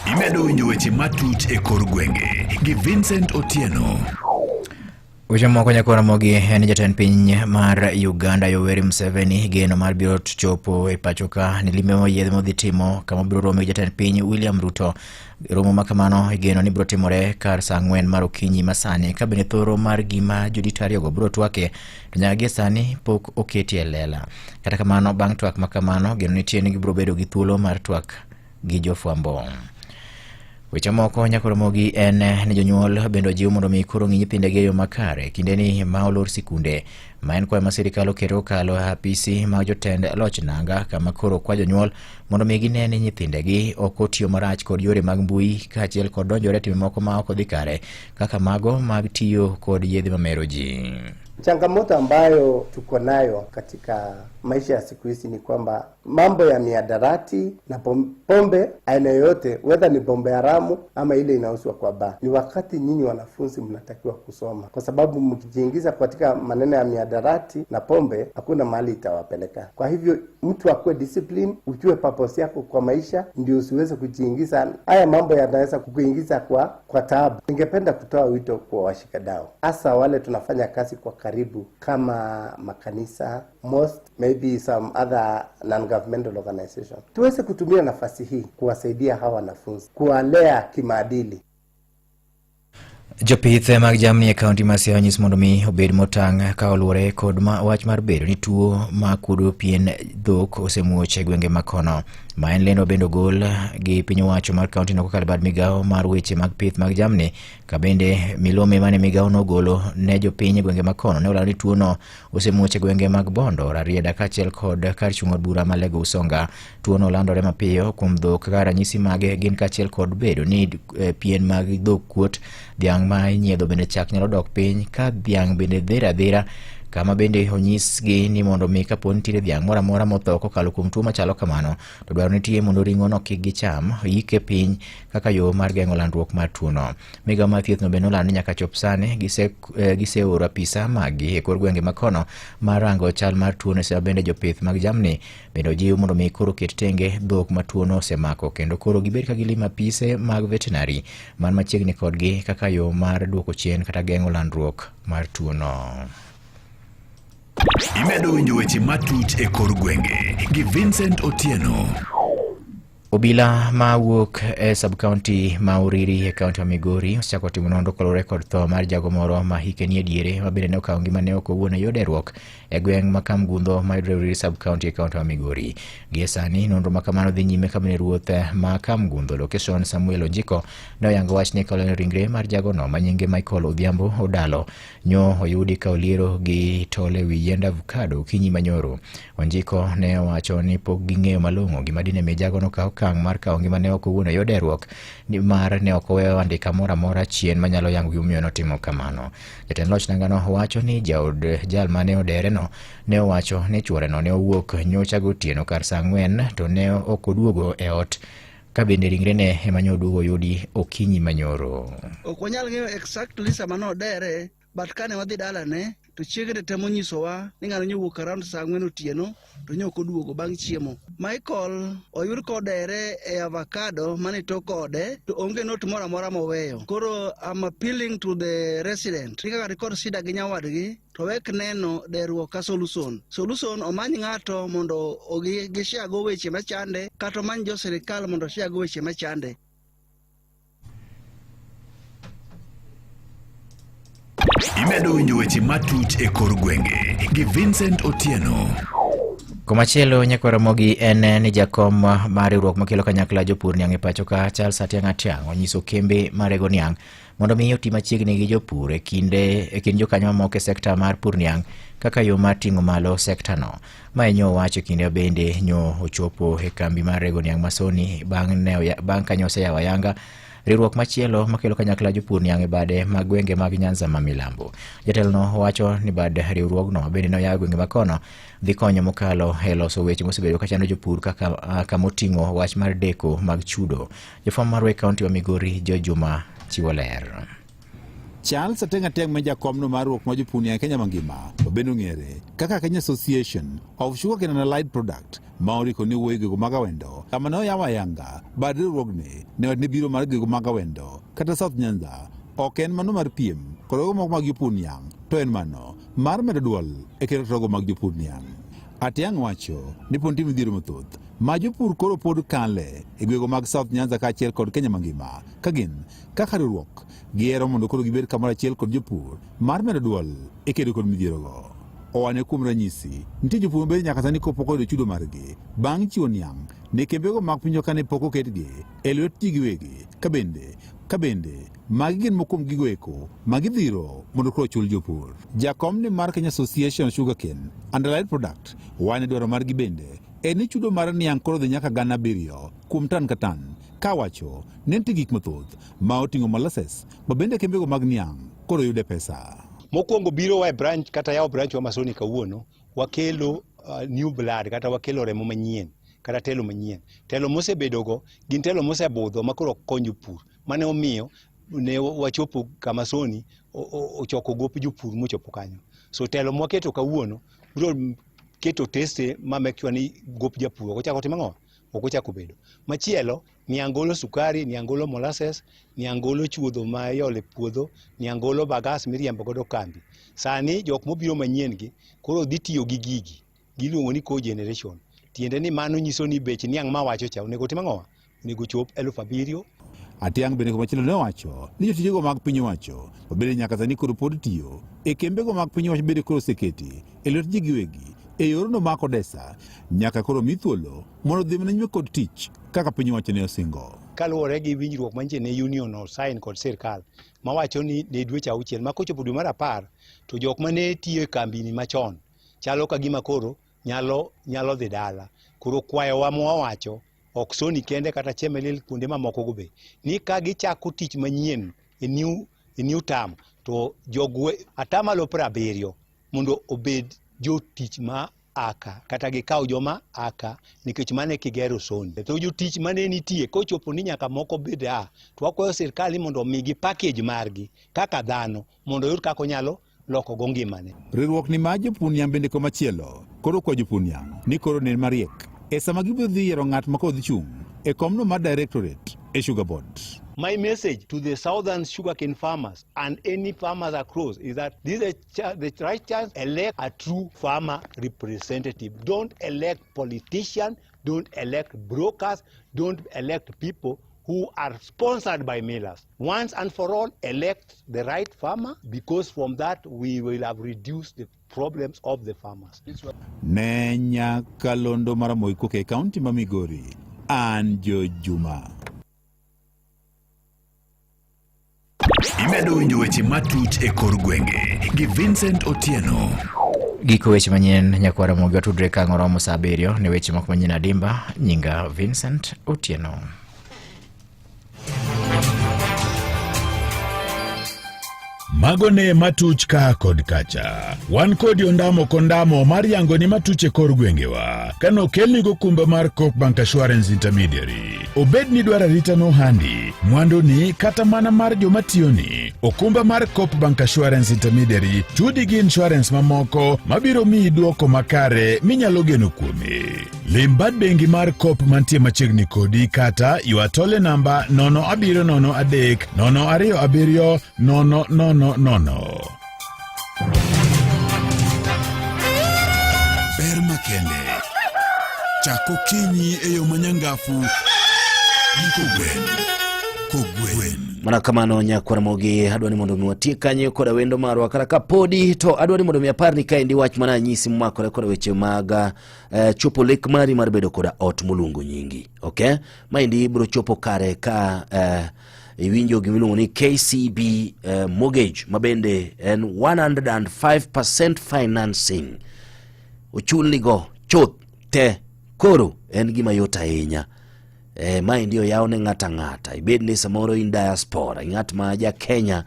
Imedo winjo weche matut e kor gwenge gi Vincent Otieno. Weche moko nyakora mogi en ni jatend piny mar Uganda Yoweri Museveni geno mar biro chopo e pacho ka ni limbe moyiedhi modhi timo kama obiro rome gi jatend piny William Ruto. Romo ma kamano igeno ni biro timore kar saa ang'wen mar okinyi masani ka bende thoro mar gima jodito ariyogo biro twake to nyaka gie sani pok oketi e lela. Kata kamano bang' twak ma kamano geno nitie ni gibiro bedo gi thuolo mar twak gi jofwambo. Weche moko nyakoro mogi en ni jonyuol bende ojiw mondo mi koro ng'i nyithindegi e yo makare kindeni ma olor sikunde ma en kwayo ma sirikal oketo kokalo e apisi mag jotend loch nanga kama koro kwa jonyuol mondo mi gine ni nyithindegi ok otiyo marach kod yore mag mbui kaachiel kod donjore e timbe moko ma ok odhi kare kaka mago mag tiyo kod yedhe mamero ji. Changamoto ambayo tuko nayo katika maisha ya siku hizi ni kwamba mambo ya miadarati na pombe aina yoyote, whether ni pombe haramu ama ile inauzwa kwa baa, ni wakati nyinyi wanafunzi mnatakiwa kusoma, kwa sababu mkijiingiza katika maneno ya miadarati na pombe hakuna mahali itawapeleka. Kwa hivyo mtu akuwe discipline, ujue purpose yako kwa maisha, ndio usiweze kujiingiza. Haya mambo yanaweza kukuingiza kwa kwa taabu. Ningependa kutoa wito kwa washikadau, hasa wale tunafanya kazi kwa karibu kama makanisa, most maybe some other non-governmental organization, tuweze kutumia nafasi hii kuwasaidia hawa wanafunzi, kuwalea kimaadili. Jopith mag jamni e kaunti ma Siaya onyis mondo mi obed motang' ka oluwore kod ma wach mar bedo ni tuo ma kuodo pien dhok osemuoch e gwenge ma kono. Ma en lendo bende ogol gi piny owacho mar kaunti no kokalo e bad migawo mar weche mag pith mag jamni ka bende milome mane migawo no ogolo ne jopiny e gwenge ma kono ne olando ni tuo no osemuoch e gwenge mag Bondo, Rarieda kaachiel kod kar chung' od bura ma Lego Usonga. Tuono landore mapiyo kuom dhok ka ranyisi mage gin kaachiel kod bedo ni eh, pien mag dhok kuot, dhiang' ma inyiedho bende chak nyalo dok piny ka dhiang' bende dher adhera kama bende onyisgi ni mondo mi kapo nitiere dhiang' moro amora motho kokalo kuom tuo machalo kamano to dwaro nitie mondo ring'ono kik gicham yike piny kaka yo mar geng'o landruok mar tuono. Migawo mar thieth no bende nolando ni nyaka chop sani gise, eh, giseoro apisa maggi e kor gwenge makono mar rango chal mar tuono sama bende jopith mag jamni bende ojiw mondo mi koro ket tenge dhok ma tuono osemako kendo koro gibed ka gilimo apise mag veterinary man machiegni kodgi kaka yo mar duoko chien kata geng'o landruok mar tuono. Imedo winjo weche matut e kor gwenge gi Vincent Otieno. Obila ma wuok e sub-county ma Uriri e kaunti ma Migori osechako timo nonro kaluwore kod tho mar jago moro ma hike nie diere ma bende ne okawo ngimane oko owuon e yor deruok e gweng' ma Kamgundho ma yudore Uriri sub-county e kaunti ma Migori. Gie sani nonro ma kamano dhi nyime ka bende ruoth ma Kamgundho location Samuel Onjiko ne oyango wachni ka olero ringre mar jagono ma nyinge Michael Odhiambo Odalo Nyo oyudi ka oliero gi tol e wi yiend avocado okinyi manyoro. Wanjiko ne owacho ni pok ging'eyo malong'o gima dine mi jagono kaw okang' mar kawo ngimane oko owuon e yor deruok nimar ne ok oweyo andika moro amora chien manyalo yango gimomiyo notimo kamano. Jatend loch nangano wacho ni jaod jal mane odereno ne owacho ni chuoreno ne owuok nyocha gotieno kar saa ang'wen to ne ok oduogo e ot ka bende ringrene ema nyo oduogo oyudi okinyi manyoro. Ok wanyal ng'eyo exactly sama nodere, but kane wadhi dalane to chiege ne temo nyisowa ni ng'ano nyowuok around saa ang'wen otieno to nyo ok oduogo bang' chiemo. Michael oyud kodere e avocado mane tok ode to onge note moro amora moweyo. Koro I'm appealing to the resident ni kaka nikod shida gi nyawadgi to wek neno deruok ka solution. Solution omany ng'ato mondo gishare go weche machande kata omany jo sirikal mondo oshare go weche machande. Imedo winjo weche matut e kor gwenge gi Vincent Otieno. Komachielo nyakwar Ramogi en ni jakom mar riwruok makelo kanyakla jopur niang' e pacho ka Charles Atiang' Atiang' onyiso kembe marego niang' mondo mi oti machiegni gi jopur e kinde e kind jokanyo mamoko e sekta mar pur niang' kaka yo mar ting'o malo sektano. Mae nyo owacho e kinde bende nyo ochopo e kambi mar rego niang' ma Sony bang' ne bang' ka nyo oseyawo ayanga riwruok machielo makelo kanyakla jopur niang' e bade mag gwenge mag Nyanza ma milambo. Jatelono wacho ni bad riwruogno bende ne oyawo gwenge makono dhi konyo mokalo e loso weche mosebedo kachando jopur kaka kamoting'o wach mar deko mag chudo. Jofwambo marwa e kaunti ma Migori, George Juma chiwo ler. Charles Ateng' Ateng' ma jakomno mar riwruok mar jopur niang' e Kenya mangima ma bende ong'ere kaka Kenya Association of Sugarcane and Allied Product ma oriko ni wuoyo gigo mag awendo kama ne oyawo ayanga bad riwruogni ne wach ni biro mar gigo mag awendo kata South Nyanza ok en mano mar piem kod rogo moko mag jopur niang' to en mano mar medo duol e keto rogo mag jopur niang'. Atiang' wacho ni pod nitie midhiero mathoth ma jopur koro pod kale e gwego mag South Nyanza kaachiel kod Kenya mangima ka gin kaka riwruok gihero mondo koro gibed kamoro achiel kod jopur mar medo duol e kedo kod midhierogo. Owane kuom ranyisi, nitie jopur mabende nyaka sani kopok oyudo chudo margi bang' chiwo niang' ne kembego mag pinywa kane pok oketgi e lwet ji giwegi ka bende ka bende magi gin moko kuom gigo eko ma gidhiro mondo koro ochul jopur. Jakom ni mar Kenya Association of Sugarcane and Allied Product wane dwaro margi bende en ni chudo mar niang' koro dhi nyaka 7,000 kuom tan ka tan kawacho ni nitie gik mathoth ma oting'o molasses ma bende kembego mag niang' koro yude pesa. Mokwongo biro wa e branch kata yawo branch wa Masoni kawuono wakelo new blood kata wakelo remo manyien kata telo manyien. Telo mosebedogo gin telo mosebudho ma koro ok kony jopur. Mane omiyo ne wachopo kama Soni ochoko gop jopur mochopo kanyo. So telo mwaketo kawuono biro keto teste ma make sure ni gop japur ok ochako timo ang'o? Ok ochako bedo. Machielo, niang' golo sukari, niang' golo molasses, niang' golo chuodho ma iolo e puodho, niang' golo bagas miriembo godo kambi. Sani jok mobiro manyien gi koro dhi tiyo gi gigi giluongo ni co-generation. Tiende ni mano nyiso ni bech niang' mawacho cha onego tim ang'o? Onego chop 7,000. Atiang' bende komachielo ne owacho ni jotijego mag piny owacho mabende nyaka sani koro pod tiyo e kembego mag piny owacho bende koro oseketi e lwet ji giwegi e yorno mar Kodesa nyaka koro mi thuolo mondo odhi mana nyime kod tich kaka piny owacho ne osingo. Kaluwore gi winjruok mantie ne union osign kod sirkal mawacho ni ne dweche auchiel ma kochopo dwe mar 10 to jok mane tiyo e kambini machon chalo ka gima koro nyalo nyalo dhi dala. Koro kwayowa mwawacho ok Sony kende kata Chemelil kuonde mamoko go be ni ka gichako tich manyien e new term to jogwe atamalo 70 mondo obed jotich ma aka kata gikaw joma aka nikech mano e kigero Sony. To jotich mane nitie kochopo ni nyaka moko bed a to wakwayo sirkal ni mondo omigi package margi kaka dhano mondo oyud kaka onyalo loko go ngimane. Riwruok ni mar jopur niang' bende komachielo koro kwa jopur niang' ni koro nen mariek e sama gibiro dhi yiero ng'at ma koro dhi chung' e komno mar directorate e Sugar Board. My message to the southern sugarcane farmers and any farmers across is that this is the right chance, elect a true farmer representative. Don't elect politicians, don't elect brokers, don't elect people who are sponsored by millers. Once and for all, elect the right farmer, because from that we will have reduced the problems of the farmers. Ne nyakalondo mar Moi Koke e kaunti ma Migori, an Jo Juma. Imedo winjo weche matuch e kor gwenge gi Vincent Otieno. Giko weche manyien nyakwara Ramogi watudre ka ang' oromo saa 7 ne weche moko manyien adimba. Nyinga Vincent Otieno. Mago ne matuch ka kod kacha. Wan kodi ondamo kondamo mar yango ni matuch e kor gwengewa. Kano okelni gokumba mar Coop Bank Assurance Intermediary. Obed ni dwaro arita nohandi, mwanduni kata mana mar joma tiyoni. Okumba mar Coop Bank Assurance Intermediary tudi gi insurance mamoko mabiro miyi dwoko makare minyalo geno kuome. Lim bad bengi mar Coop mantie machiegni kodi kata ywa tole namba 0703 027 000. Ber makende. Chak okinyi e yo manyangafu gi kogwen. Kogwen. Mana kamano nyakwar Ramogi, adwa ni mondo mi watiek kanyo koda wendo marwa kata kapodi to adwa ni mondo mi apar ni kaendi wach mana anyisi momakore koda weche mag chopo lek mari mar bedo koda ot moluongo nyingi. Okay? Maendi biro chopo kare ka iwinjo gima iluongo ni KCB mortgage ma bende en 105% financing. Ochulnigo chuth te, koro en gima yot ahinya. Maendi oyaw ne ng'ato ang'ata, ibed ni samoro in diaspora, ng'at ma ja Kenya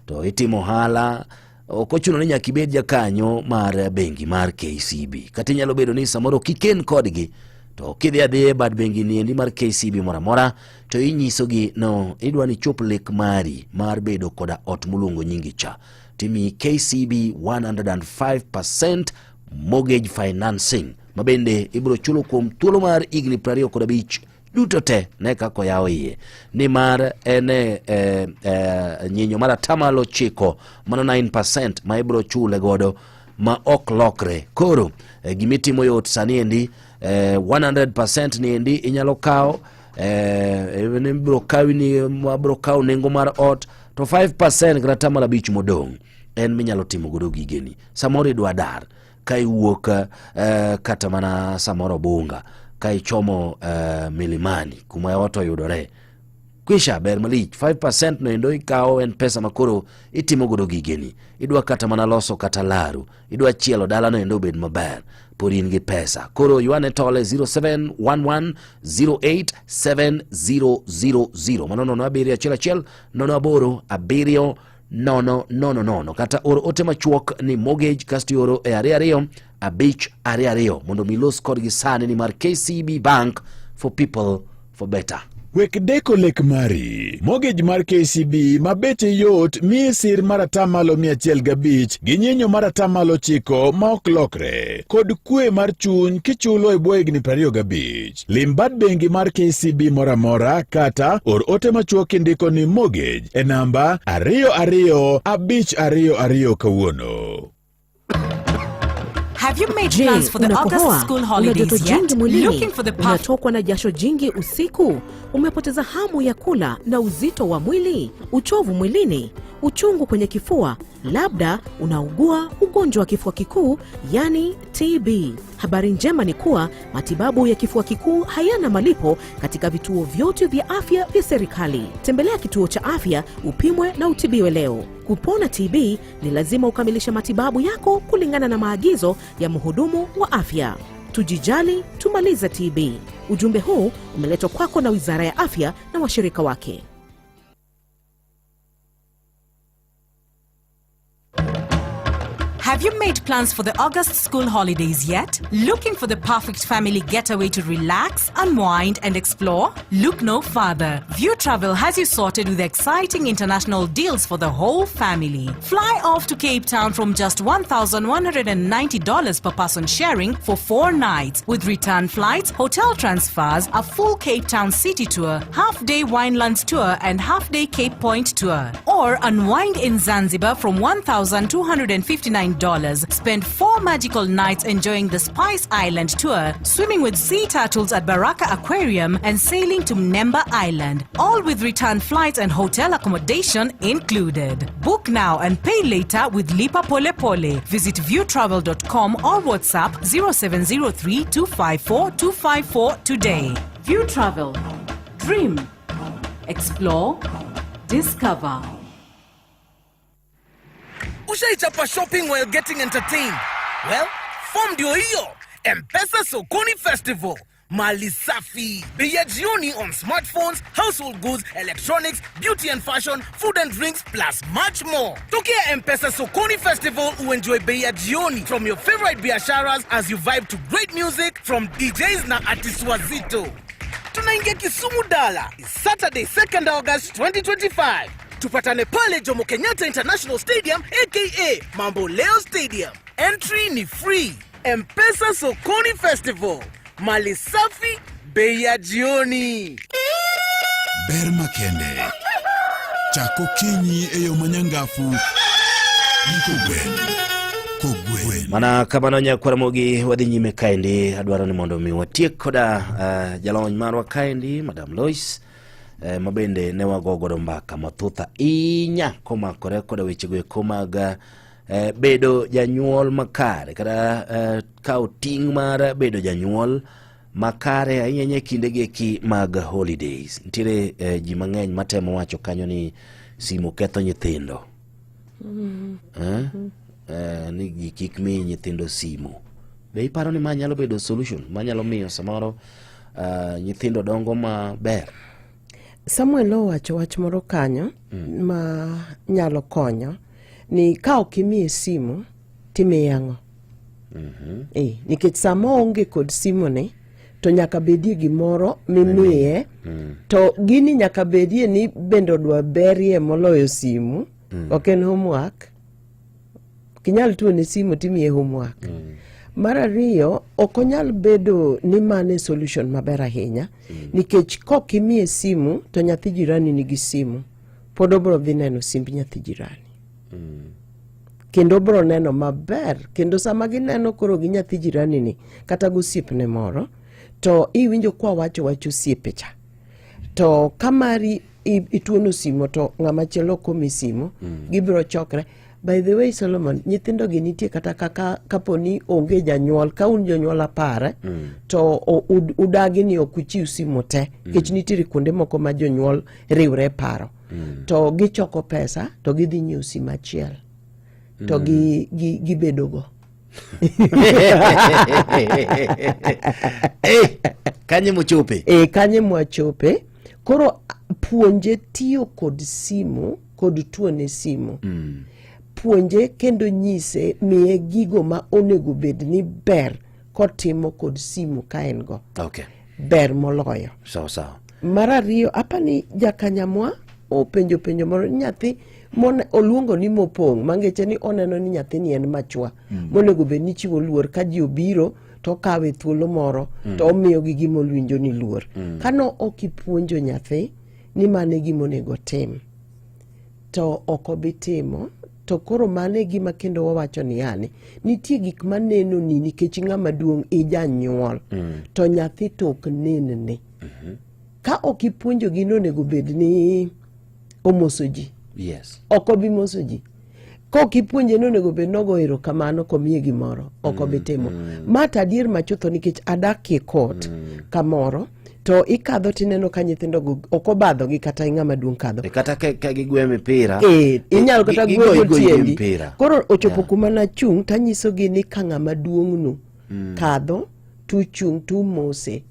to itimo ohala, ok ochuno ni nyaka ibed jakanyo mar bengi mar KCB, kata inyalo bedo ni samoro ok iken kodgi, to kidhi adhiya e bad bengi ni endi mar KCB moro amora to inyisogi no idwa ni chop lek mari mar bedo koda ot moluongo nyingi cha, timiyi KCB 105% mortgage financing ma bende ibiro chulo kuom thuolo mar higni 25 duto te ne kaka oyawo iye nimar en e, e, e, nyinyo mar atamalo ochiko mano 9% ma ibiro chule godo ma ok lokre koro e, gimitimo yot sani endi e, 100% ni endi inyalo kawo e, ibiro kawi ni abiro kawo nengo mar ot to 5% kata atamalo abich modong' en minyalo timo godo gigeni samoro idwa dar ka iwuok eh, kata mana samoro Bunga ka ichomo eh, Milimani kuma ot oyudore kwisha ber malich 5% no endo ikawo en pesa makoro itimo godo gigeni idwa kata mana loso kata laru idwa chielo dalano endo obed maber pod in gi pesa koro ywane tole 0711087000 mano nono abiriyo achiel achiel nono aboro abiriyo nono nono nono kata or ote machuok ni mortgage kasto ioro e ariyo ariyo abich ariyo ariyo mondo mi ilos kodgi sani ni mar KCB Bank for people for better. Wek deko lek mari. Mortgage mar KCB ma beche yot miyi sir mar atamalo 105 gi nyinyo mar atamalo 9 ma ok lokre kod kwe mar chuny kichulo e bwo higni 25. Lim bad bengi mar KCB moro amora kata or ote machuok kindiko ni mortgage e namba 22522 kawuono. Have you made Je, plans for the August unakohoa? school Una holidays joto yet? jingi mwilini? Looking for the perfect Unatokwa na jasho jingi usiku? Umepoteza hamu ya kula na uzito wa mwili? Uchovu mwilini? Uchungu kwenye kifua? Labda unaugua ugonjwa wa kifua kikuu, yani TB. Habari njema ni kuwa matibabu ya kifua kikuu hayana malipo katika vituo vyote vya afya vya serikali. Tembelea kituo cha afya upimwe na utibiwe leo. Kupona TB ni lazima ukamilishe matibabu yako kulingana na maagizo ya mhudumu wa afya. Tujijali, tumalize TB. Ujumbe huu umeletwa kwako na Wizara ya Afya na washirika wake. Have you made plans for the August school holidays yet? Looking for the perfect family getaway to relax, unwind, and explore? Look no further. View Travel has you sorted with exciting international deals for the whole family. Fly off to Cape Town from just $1,190 per person sharing for four nights, with return flights, hotel transfers, a full Cape Town city tour, half day Winelands tour, and half day Cape Point tour. Or unwind in Zanzibar from $1,259. Spend four magical nights enjoying the Spice Island tour, swimming with sea turtles at Baraka Aquarium, and sailing to Mnemba Island. All with return flights and hotel accommodation included. Book now and pay later with Lipa Pole Pole. Visit viewtravel.com or WhatsApp 0703 254 254 today. View Travel. Dream. Explore. Discover. Ushaichapa shopping while getting entertained? Well, form ndio hiyo. Mpesa Sokoni Festival. Mali safi. Bei ya jioni on smartphones, household goods, electronics, beauty and fashion, food and drinks plus much more. Tokea Mpesa Sokoni Festival uenjoy bei ya jioni from your favorite biasharas as you vibe to great music from DJs na artists wazito. Tunaingia Kisumu Dala Saturday 2nd August 2025. Tupatane pale Jomo Kenyatta International Stadium aka Mambo Leo Stadium. Entry ni free. Mpesa Sokoni Festival. Mali safi, bei ya jioni. Ber makende. Chak okinyi e yo manyangafu gi kogwen. Kogwen. Mana kamano nyakwaramogi wadhi nyime kaendi adwaro ni mondo mi watiek koda uh, jalony marwa kaendi Madam Lois eh, ma bende ne wago godo mbaka mathoth ahinya komakore koda wechego eko mag eh, bedo janyuol makare kata eh, kawo ting' mar bedo janyuol makare ahinya ahinya e kindegi eki mag holidays. Nitiere eh, ji mang'eny matemo wacho kanyo ni simu ketho nyithindo eh? Eh, ni ji kik mi nyithindo simu. Be iparo ni ma nyalo bedo solution manyalo miyo samoro uh, nyithindo dongo maber? Samuel owacho wach moro kanyo ma nyalo konyo ni ka ok imiye simu timiye ang'o? Eh, nikech sama oonge kod simu ni to nyaka bedie gimoro mimiye to gini nyaka bedie ni bende odwa berie moloyo simu ok en homework. Ok inyal tuone simu timiye homework. Mar ariyo, ok onyal bedo ni mano e solution maber ahinya nikech kok imiye simu to nyathi jirani nigi simu pod obro dhi neno simb nyathi jirani kendo obro neno maber kendo sama gineno koro gi nyathi jirani ni kata gosiepne moro to iwinjo kwa wacho wach osiepe cha to ka mari ituono simo to ng'ama chielo ok omi simo gibiro chokre by the way Solomon nyithindo gi nitie kata kaka kapo ni onge janyuol ka un jonyuol apar to udagi ni ok uchiw simo te nikech nitiere kuonde moko ma jonyuol riwre e paro to gichoko pesa to gidhi nyiewo simo achiel to gi, gibedogo Eh, kanye mochope e kanye mwachope koro puonje tiyo kod simu kod tuone simu puonje kendo nyise miye gigo ma onego bed ni ber kotimo kod simu ka en go okay ber moloyo sawa sawa mar ariyo apani jakanyamwa openjo penjo moro ni nyathi mone, oluongo ni mopong' mangeche ni oneno ni nyathini en machwa monego bed ni chiwo luor ka ji obiro to okawe thuolo moro to omiyogi gima owinjo ni luor kano ok ipuonjo nyathi ni mano e gima onego otim to ok obi timo to koro mano e gima kendo wawacho ni yani nitie gik maneno ni nikech ng'ama duong' ijanyuol to nyathi to ok nenni ka ok ipuonjogi ni onego bed ni omoso ji yes ok obi moso ji kok ipuonje ni onego bed nogo erokamano komiye gimoro ok obi timo ma to adier machutho nikech adakie kot kamoro to ikadho tineno ka nyithindogo ok obadhogi kata ng'ama duong' kadho E kata ka, ka gigwe mipira Eh, inyalo kata gi- gweyo gigoyi gi tiendi mpira. koro ochopo Yeah. kuma nachung' tanyisogi ni ka ng'ama duong'nu kadho tuchung' tumose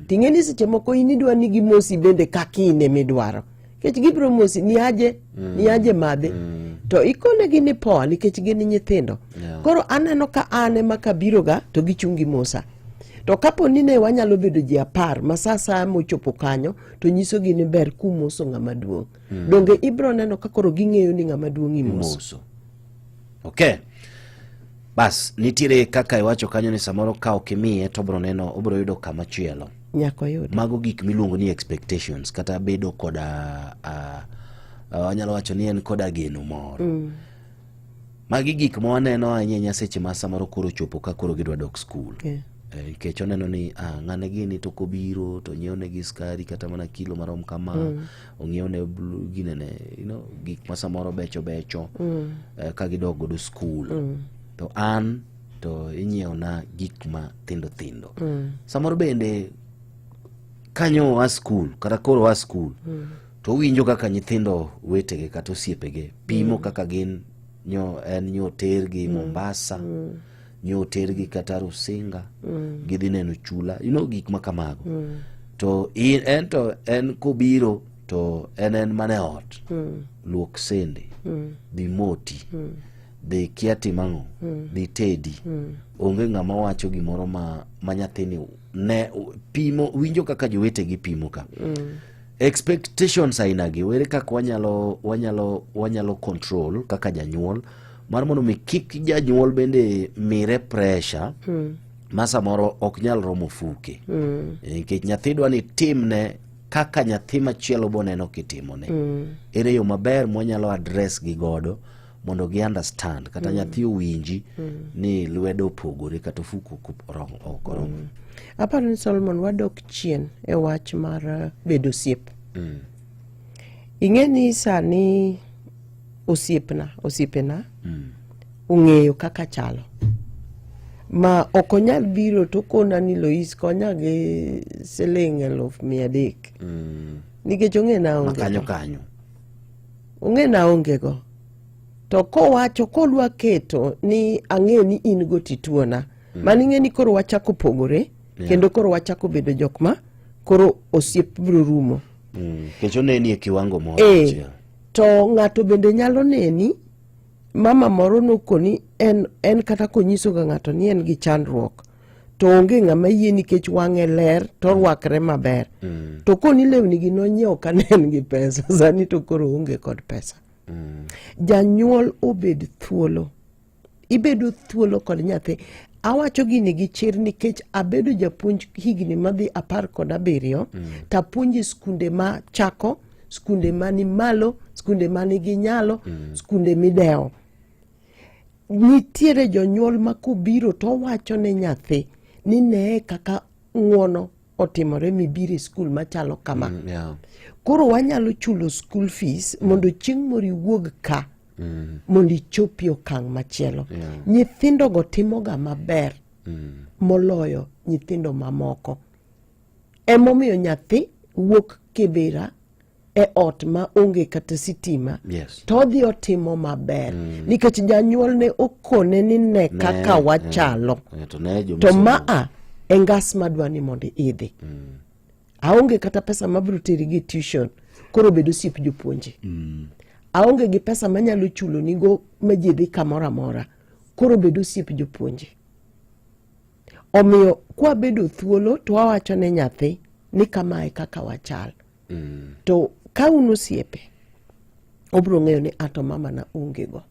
ting'e ni seche moko in idwa ni gimosi bende kaka in emidwaro nikech gibiro mosi ni aje ni aje madhi to ikonegi ni poa nikech gin nyithindo Yeah. koro aneno ka an ema kabiroga to gichung' gimosa to kapo ni ne wanyalo bedo ji apar ma sa asaya mochopo kanyo to nyisogi ni ber kumoso ng'ama duong' donge ibiro neno ka koro ging'eyo ni ng'ama duong' imoso moso okay bas nitiere kaka iwacho kanyo ni samoro ka ok imiye to obro neno obro yudo kama chielo nyaka oyud mago gik miluongo ni expectations kata bedo koda wanyalo wacho ni en koda geno moro magi gik ma waneno ahinya ahinya seche ma samoro koro chopo ka koro gidwa dok skul Yeah. Eh, nikech oneno ni ah, ng'ane gini to kobiro to nyiewne gi skari kata mana kilo marom kama ong'iewne ginene you know, gik ma samoro becho becho eh, ka gidok godo skul to an to inyiewna gik ma thindo thindo samoro bende kanyo oa skul kata koro oa skul to owinjo kaka nyithindo wetege kata osiepege pimo kaka gin nyo en nyo otergi Mombasa nyo otergi kata Rusinga gidhi neno chula you know, gik ma kamago to in, en to en kobiro to en en mana e ot luok sende dhi moti dhi kia tim ang'o dhi tedi onge ng'ama wacho gimoro ma, ma nyathini ne pimo winjo kaka jowetegi pimo ka expectations aina gi ere kaka wanyalo wanyalo wanyalo control kaka janyuol mar mondo mi kik janyuol bende mire pressure ma samoro ok nyal romo fuke nikech nyathi dwa ni timne kaka nyathi machielo boneno kitimone ere yo maber mwanyalo address gi godo mondo gi understand kata nyathi owinji ni lwedo opogore kata ofuko ok oromo ok oromo aparo ni Solomon wadok chien e wach mar bedo osiep ing'e ni sani osiepna osiepena ong'eyo kaka chalo ma ok onyal biro to kona ni Lois konya gi siling 300,000 nikech ong'e na ma onge kanyo go. kanyo ong'e na onge go to kowacho kodwa keto ni ang'e ni in go tituona mano ing'e ni koro wachako pogore Yeah. kendo koro wachako bedo jok ma koro osiep biro rumo nikech oneni e kiwango moro Eh, achiel to ng'ato bende nyalo neni mama moro nokoni en, en kata konyiso ga ng'ato ni en gi chandruok to onge ng'ama yie nikech wang'e ler to orwakre maber to koni lewni gi nonyiewo ka ne en gi pesa sani to koro oonge kod pesa janyuol obed thuolo ibedo thuolo kod nyathi Awacho gini gi chir nikech abedo japuonj higni madhi 17 tapuonjo e skunde ma chako, skunde mani malo, skunde manigi nyalo, skunde midewo. Nitiere jonyuol ma kobiro to owacho ne nyathi ni neye kaka ng'uono otimore mibiro e skul machalo kama. Koro wanyalo chulo school fees mondo chieng' moro iwuog ka mondo ichopi okang' machielo. Nyithindogo timoga maber moloyo nyithindo mamoko. Emomiyo nyathi wuok Kibera e ot ma onge kata sitima to odhi otimo maber nikech janyuol ne okone ni ne kaka wachalo to ne to jomisomo. maa e ngas madwa ni mondo idhi. Aonge kata pesa mabiro teri gi tuition, koro bed osiep jopuonje. Aonge gi pesa manyalo chulo nigo ma ji dhi kamoro amora, koro bed osiep jopuonje. Omiyo kwabedo thuolo to wawacho ne nyathi ni kamae kaka wachal. To ka un osiepe, obiro ng'eyo ni ato mama na onge go.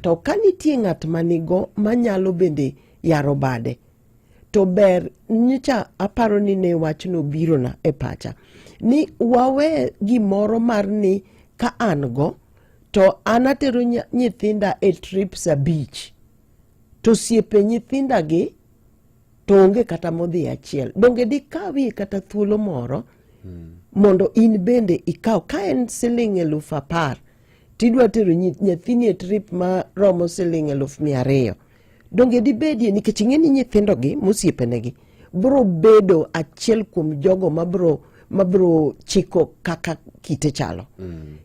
To ka nitie ng'at manigo manyalo bende yaro bade, to ber. Nyocha aparo ni ne wachno birona e pacha ni wawe gimoro mar ni ka an go to an atero nyithinda e trips 5 to osiepe nyithindagi to onge kata modhi achiel. Donge dikawie kata thuolo moro mondo in bende ikaw ka en siling 10,000 tidwa tero nyathini e trip maromo siling 200,000? Donge dibedie nikech ing'e ni nyithindogi mosiepenegi bro bedo achiel kuom jogo mabro chiko kaka kite chalo.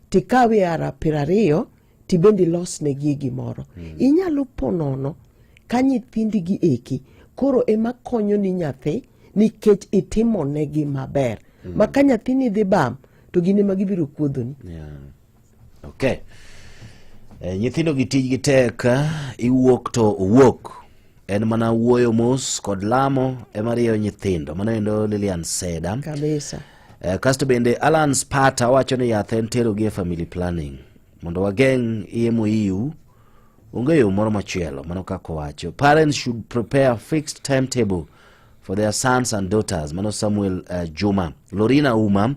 Tikawie ara 20 tibende ilosnegi gimoro. Inyalo po nono ka nyithindigi eki koro ema konyo ni nyathi nikech itimonegi maber. Ma ka nyathini dhi bam to gin ema gibiro kuodhoni. Okay. Nyithindo gi tijgi tek, iwuok to owuok. En mana wuoyo mos kod lamo ema rieyo nyithindo. Mano endo Lilian Seda. Kabisa. Kasto bende Alan Spata wacho ni yath en tero gi e family planning mondo wageng' iye moiu, onge yo moro machielo. Mano kaka owacho. Parents should prepare fixed timetable for their sons and daughters. Mano Samuel Juma. Lorina Uma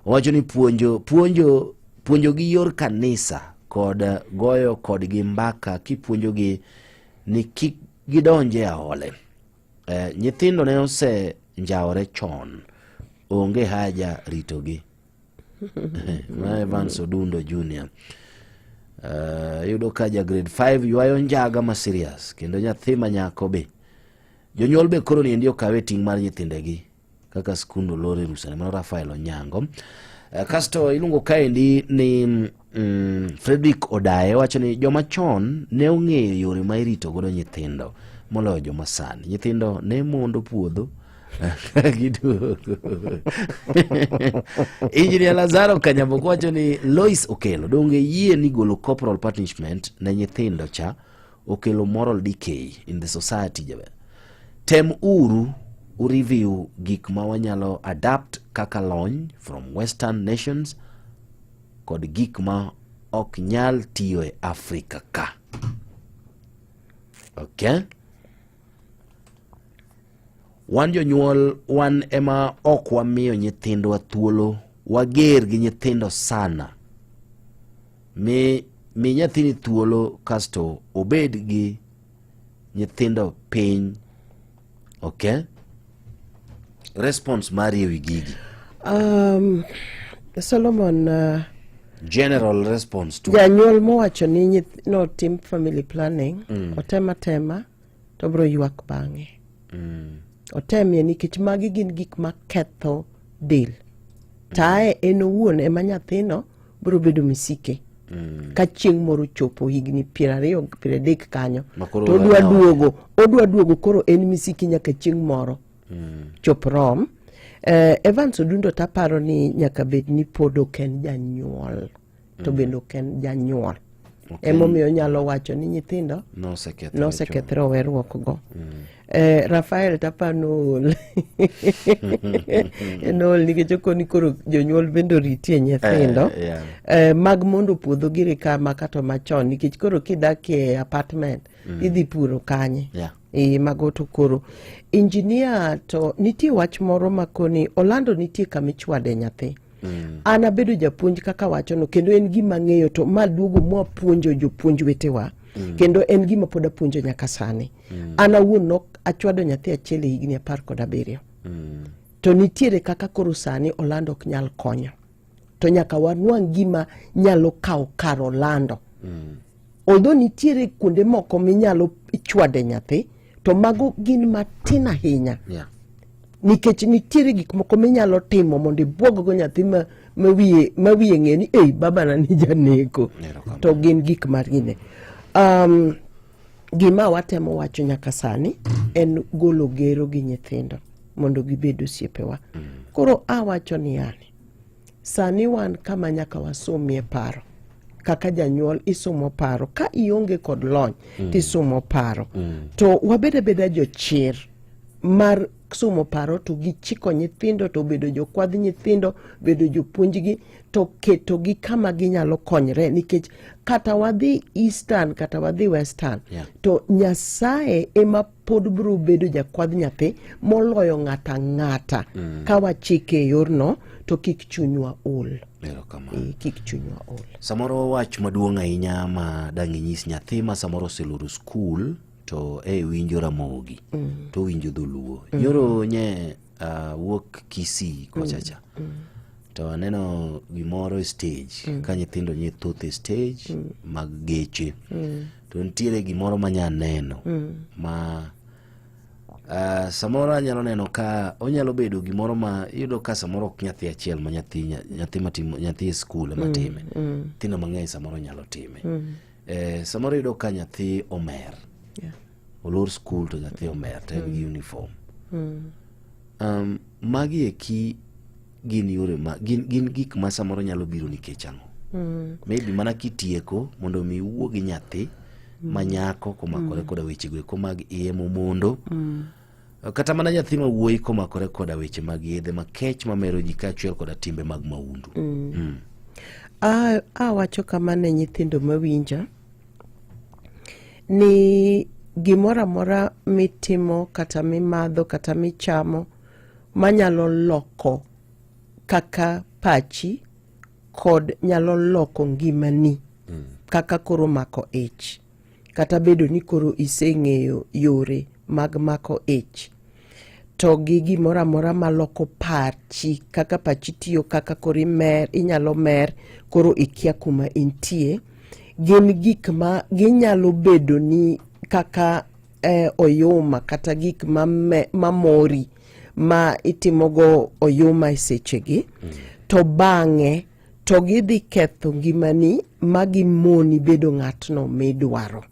owacho ni puonjo gi yor kanisa kod goyo kodgi mbaka kipuonjogi ni kik gidonj e aole. Nyithindo ne osenjawore chon, onge haja ritogi. Ma Evans Odundo Junior. Yudo ka ja grade 5 ywayo njaga ma serious kendo nyathi ma nyako be. Jonyuol be koro niendi okawe ting' mar nyithindegi kaka skund olor e rusane. Mano Rafael Onyango. Kasto iluongo kaendi ni Frederick Odaye wacho ni joma chon ne ong'eyo yore ma irito godo nyithindo moloyo joma sani. Nyithindo ne mondo puodho giduogo. Engineer Lazaro Kanyamoko wacho ni Lois Okelo donge yie ni golo corporal punishment ne nyithindo cha okelo moral decay in the society jaber. Tem uru ureview gik ma wanyalo adapt kaka lony from western nations kod gik ma ok nyal tiyo e Afrika ka. Okay. Wan jonyuol wan ema ok wamiyo nyithindwa thuolo, wager gi nyithindo sana. Mi nyathini thuolo kasto obed gi nyithindo piny. Okay. Response mari ewi gigi. Solomon, General response to janyuol mowacho ni notim family planning, otem atema to obiro ywak bang'e. Otemie nikech magi gin gik maketho del. Tae en owuon ema nyathino biro bedo misike. Ka chieng' moro chopo higni 20 30 kanyo, Ma koro to odwa onyalo. duogo, odwa duogo koro en misiki nyaka chieng' moro chop rom. Evans Odundo taparo ni nyaka bed ni pod ok en janyuol, to bende ok en janyuol. Emomiyo onyalo wacho ni nyithindo Nosekethore nosekethore oweruok go. Rafael tapa nool. Nool nikech okoni koro jonyuol bende oritie nyithindo. Mag mondo puodho giri kama kata machon nikech koro kidak e apartment idhi puro kanye. E, mago to koro injinia to nitie wach moro ma koni olando nitie kama ichwade nyathi an abedo japuonj kaka wachono kendo en gima ang'eyo to ma duogo mwapuonjo jopuonj wetewa kendo en gima pod apuonjo nyaka sani an awuon nok achwado nyathi achiel e higni 17 to nitiere kaka koro sani olando ok nyal konyo to nyaka wanwang' gima nyalo kawo kar olando although nitiere kuonde moko minyalo chwade nyathi to mago gin matin ahinya nikech nitiere gik moko minyalo timo mondo ibwog go nyathi ma, ma wiye ma wiye ng'e ni ei babana ni janeko to gin gik mar gine gima watemo wacho nyaka sani en golo gero gi nyithindo mondo gibed osiepewa koro awacho ni yani sani wan kama nyaka wasomie paro kaka janyuol isomo paro ka ionge kod lony tisomo paro to wabed abeda jochir mar somo paro to gichiko nyithindo to bedo jokwadh nyithindo bedo jopuonjgi to ketogi kama ginyalo konyre nikech kata wadhi eastern kata wadhi western to nyasaye ema pod biro bedo jakwadh nyathi moloyo ng'ata ang'ata ka wachike e yorno to kik chunywa ol Erokamano. Eh, kik chunywa ol Samoro wach maduong' ahinya ma dang' inyis nyathi ma samoro oseloro skul to e winjo Ramogi to winjo dholuo. Nyoro nye wuok Kisii kocha cha. To aneno gimoro e stage ka nyithindo nye thoth e stage mag geche. To nitiere gimoro manya neno ma samoro anyalo neno ka onyalo bedo gimoro ma iyudo ka samoro ok nyathi achiel ma nyathi nyathi matimo nyathi e skul ema time. Nyithindo mang'eny samoro nyalo time. Samoro iyudo ka nyathi omer. Olor skul to nyathi omer to en gi uniform. Magi eki gin yore ma gin gik ma samoro nyalo biro nikech ang'o? Maybe mana kitieko mondo mi iwuo gi nyathi ma nyako komakore koda weche go eko mag iye momondo. Kata mana nyathi ma wuoyi komakore koda weche mag yedhe makech mamero ji kaachiel koda timbe mag mahundu. Awacho kama ne nyithindo mawinja ni gimoro amora mitimo kata mimadho kata michamo manyalo loko kaka pachi kod nyalo loko ngimani kaka koro mako ich kata bedo ni koro iseng'eyo yore mag mako ich to gi gimoro amora maloko pachi kaka pachi tiyo kaka koro imer inyalo mer koro ikia kuma intie gin gik ma ginyalo bedo ni kaka oyuma kata gik mamori ma itimogo oyuma e sechegi to bang'e to gidhi ketho ngimani ma gimoni bedo ng'atno midwaro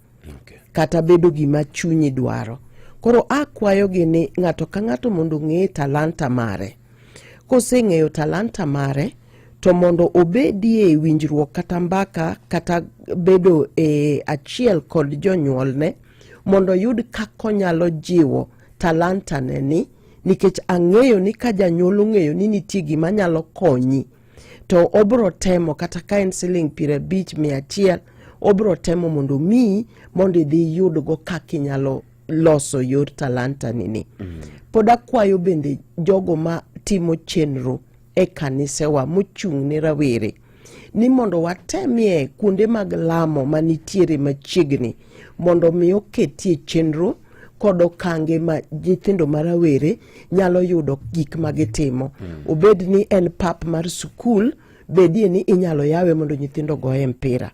kata bedo gima chunyi dwaro. Koro akwayogi ni ng'ato ka ng'ato mondo ong'e talanta mare. Koseng'eyo talanta mare to mondo obedie e winjruok kata mbaka kata bedo e achiel kod jonyuolne mondo oyud kaka onyalo jiwo talanta ne ni nikech ang'eyo ni ka janyuol ong'eyo ni nitie gima nyalo konyi to obro temo kata ka en siling 50 100 obro temo mondo omiyi mondo idhi iyudgo kaka inyalo loso yor talanta ni ni. Pod akwayo bende jogo ma timo chenro e kanisewa mochung' ne rawere ni mondo watemie kuonde mag lamo manitiere machiegni mondo mi oketie chenro kod okange ma nyithindo ma rawere nyalo yudo gik ma gitimo. Obed ni en pap mar sukul, bedie ni inyalo yawe mondo nyithindo goye mpira.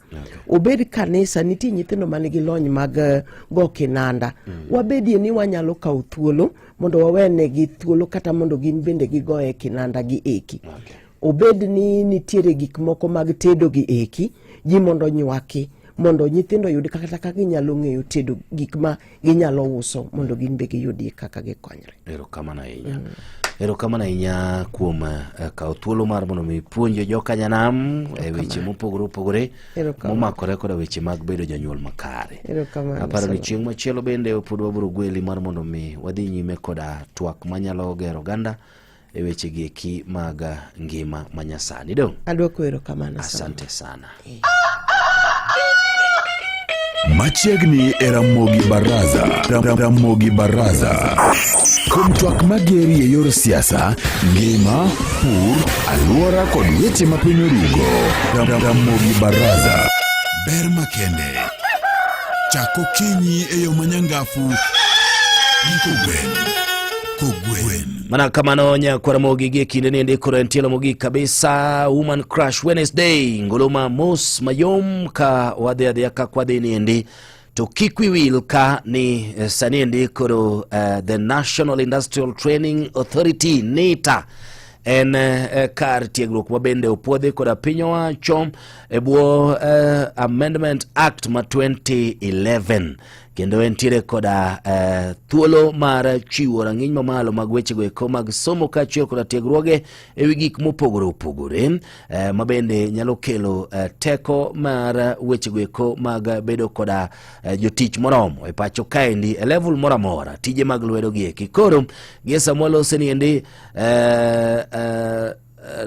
Obed kanisa, nitie nyithindo man gi lony mag go kinanda. Wabedie ni wanyalo kawo thuolo mondo wawenegi thuolo kata mondo gin bende gigoye kinanda gi eki. Obed ni nitiere gik moko mag tedo gi eki, ji mondo onywaki mondo nyithindo oyud kata kaka ginyalo ng'eyo tedo gik ma ginyalo uso mondo gin be giyudie kaka gikonyre. Erokamano ahinya. Erokamano ahinya kuom kawo thuolo mar mondo mi puonjo jokanyanam e weche mopogore opogore momakore koda weche mag bedo janyuol makare. Aparo ni chieng' machielo bende pod wabiro gweli mar mondo mi wadhi nyime koda twak manyalo gero oganda e weche gi eki mag ngima manyasani. Dong'? Adwoko erokamano. Asante sana. Machiegni e Ramogi Baraza. Ramogi Baraza. Kuom twak mageri e yor siasa, ngima, pur, alwora kod weche ma piny orugo. Ramogi Baraza. Ber makende. Chak okinyi e yo manyangafu gi kogwen. Kogwen. Mana kamano nyakwara mogi gi kinde ni koro en tielo mogik kabisa Woman Crush Wednesday ngoloma mos mayom ka wadhi adhiya ka kwadhi niendi to kik wi wil ka ni eh, sani endi koro uh, the National Industrial Training Authority NITA en eh, kar tiegruok ma bende opuodhi koda piny owacho e bwo eh, Amendment Act ma 2011 kendo entiere koda eh, thuolo mar chiwo rang'iny mamalo mag wechego eko mag somo kaachiel koda tiegruoge e wi gik mopogore opogore eh, ma bende nyalo kelo eh, teko mar wechego eko mag bedo koda eh, jotich moromo e pacho kaendi e level moro amora tije mag lwedo gi eki koro gie sama walose ni endi eh, eh,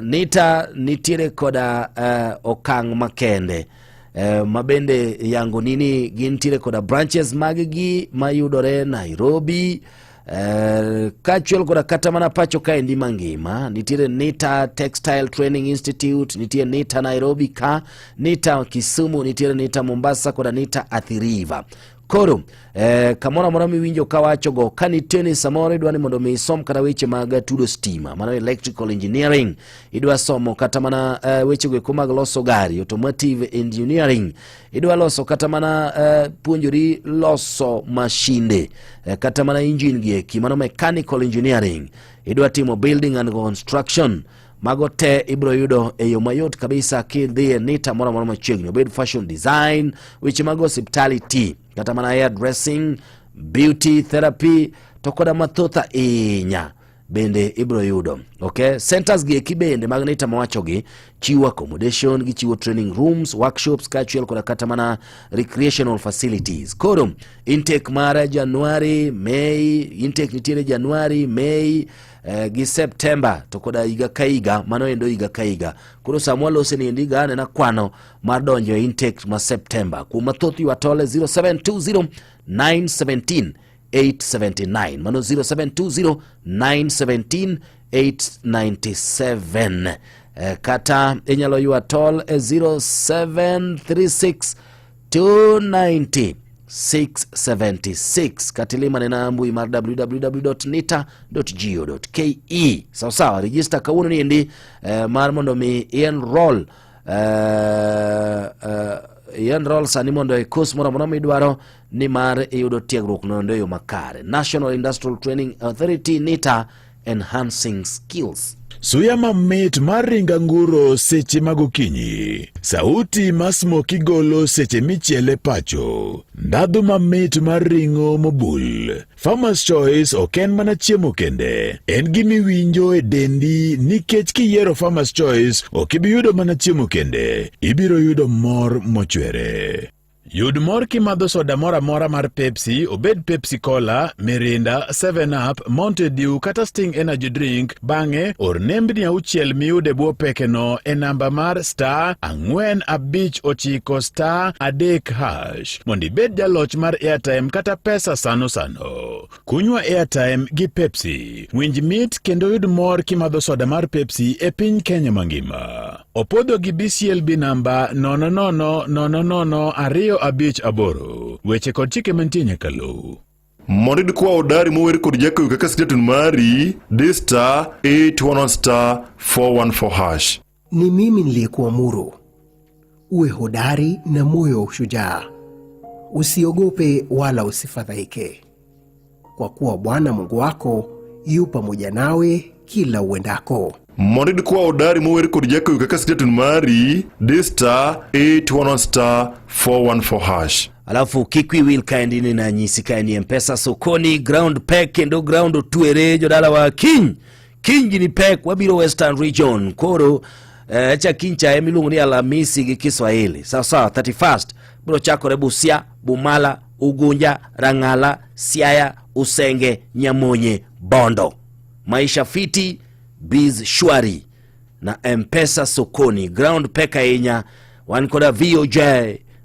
Nita nitiere koda eh, okang' makende eh, ma bende yango ni ni gintiere koda branches maggi mayudore Nairobi eh, kaachiel koda kata mana pacho kaendi mangima nitiere Nita Textile Training Institute nitie Nita Nairobi ka Nita Kisumu nitiere Nita Mombasa koda Nita Athi River koro eh, kamoro amora miwinjo kawachogo ka nitie ni samoro idwa ni mondo mi isom kata weche mag tudo stima mano electrical engineering idwa somo kata mana eh, wechego eko mag loso gari automotive engineering idwa loso kata mana eh, puonjori loso mashinde eh, kata mana engine gi eki mano mechanical engineering idwa timo building and construction mago te ibiro yudo e yo mayot kabisa kidhi e nita moro amora machiegni obed fashion design weche mag hospitality kata mana hair dressing beauty therapy to koda mathoth ahinya bende ibiro yudo okay centers gi eki bende mag nita mawachogi chiwo accommodation gichiwo training rooms workshops kaachiel koda kata mana recreational facilities koro intake mar january may intake nitiere january may eh, gi September to koda higa ka higa mano endo higa ka higa koro sama walose ni endi ga anena kwano mar donjo e intake ma September kuom mathoth ywa tole 0720 917 879 mano 0720 917 897 eh, kata inyalo ywa tol e 0736 290 676 kata ilimane na mbui mar www.nita.go.ke sawa sawa register kawuono ni endi eh, mar mondo mi i-enroll eh, eh, i-enroll sani mondo e course moro amora midwaro nimar iyudo tiegruok noendo e yo makare National Industrial Training Authority NITA enhancing skills Suya mamit mar ring anguro seche mag okinyi. Sauti ma smoky golo seche michiele pacho. Ndhadhu mamit mar ring'o mobul. Farmer's Choice ok en mana chiemo kende. En gimiwinjo e dendi nikech kiyiero Farmer's Choice ok ibi yudo mana chiemo kende. Ibiro yudo mor mochwere. Yud mor kimadho soda moro amora mar Pepsi, obed Pepsi Cola, Mirinda, 7 Up, Mountain Dew kata Sting Energy Drink. Bang'e, or nembni auchiel miyudo e bwo pekeno e namba mar star 459 star 3 hash mondo ibed jaloch mar airtime kata pesa sano sano. Kunywa airtime gi Pepsi. Winj mit kendo yud mor kimadho soda mar Pepsi e piny Kenya mangima. Opodho gi BCLB namba 0000258. Weche kod chike mantie nyaka luw. Mondo iyud kwa hodari mower kod Jacob kaka status mari, di star 811 star 414 hash. Ni mimi niliyekuamuru uwe hodari na moyo wa ushujaa, usiogope wala usifadhaike, kwa kuwa Bwana Mungu wako yu pamoja nawe kila uendako. Mondo iyud kwa hodari mower kod Jacob kaka status mari, di star 811 star 414 hash. Alafu kik wi wil kaendi ni nanyisi kaendi mpesa sokoni ground pek kendo ground otwere jodalawa kiny kiny gini pek wabiro western region koro eh, cha kiny cha ema iluongo ni Alhamisi gi Kiswahili sawa sawa 31st biro chakore Busia Bumala Ugunja Rang'ala Siaya Usenge Nyamonye Bondo maisha fiti biz shwari na mpesa sokoni ground pek ahinya wan koda VOJ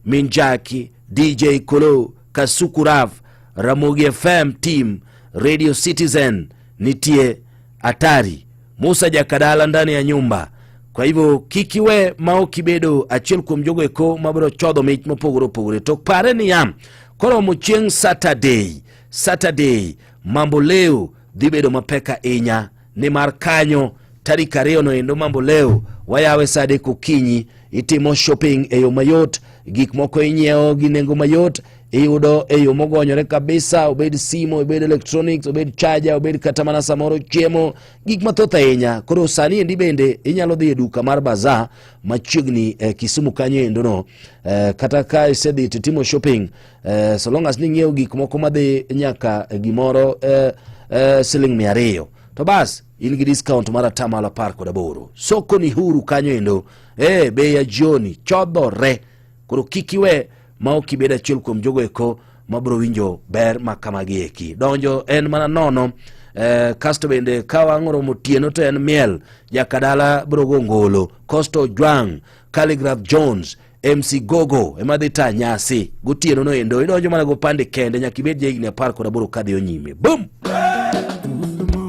Minjaki DJ Kolo, Kasuku Raf, Ramogi FM team, Radio Citizen nitie atari. Musa Jakadala ndani ya nyumba. Kwa hivyo kik iwe ma ok ibedo achiel kuom jogo eko mabiro chodho mich mopogore opogore. To pare niya, koromo chieng' Saturday, Saturday mambo leo dhi bedo mapek ahinya nimar kanyo tarik ariyo no endo mambo leo wayawe saa adek okinyi itimo shopping e yo mayot gik moko inyiewo gi nengo mayot iyudo e yo mogonyore kabisa obed simo obed electronics obed charger obed kata mana samoro chiemo gik mathoth ahinya koro sani endi bende inyalo dhi e duka mar bazaar machiegni eh, Kisumu kanyo endo no eh, kata ka isedhi titimo shopping eh, so long as ning'iewo gik moko madhi nyaka gimoro eh, eh, siling 200 to bas in gi discount mar atamalo 18. Soko ni huru kanyo endo eh, bei ya jioni chodhore koro kik iwe ma ok ibed achiel kuom jogo eko mabiro winjo ber ma kamagi eki donjo en mana nono eh, kasto bende ka wang' oromo otieno to en miel jakadala biro go ngolo Costo Jwang Calligraph Jones MC Gogo ema dhi ta nyasi gotieno no endo idonjo mana gopande kende nyaka ibed jahigni 18 kadhiyo nyime boom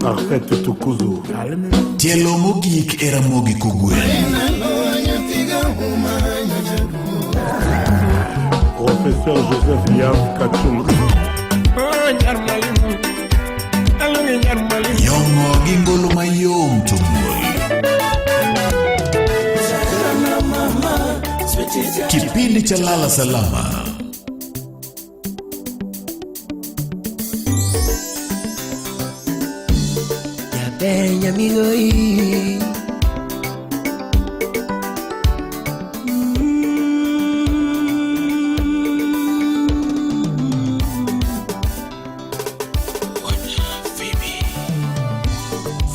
Arfete Tukuzu. Tielo mogik e Ramogi Kogwen. Professeur Joseph Yav Kachung. Yong'o gi ngolo mayom to muol. Kipindi cha Lala Salama. Jaber nyamigoi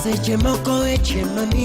Seche moko weche mami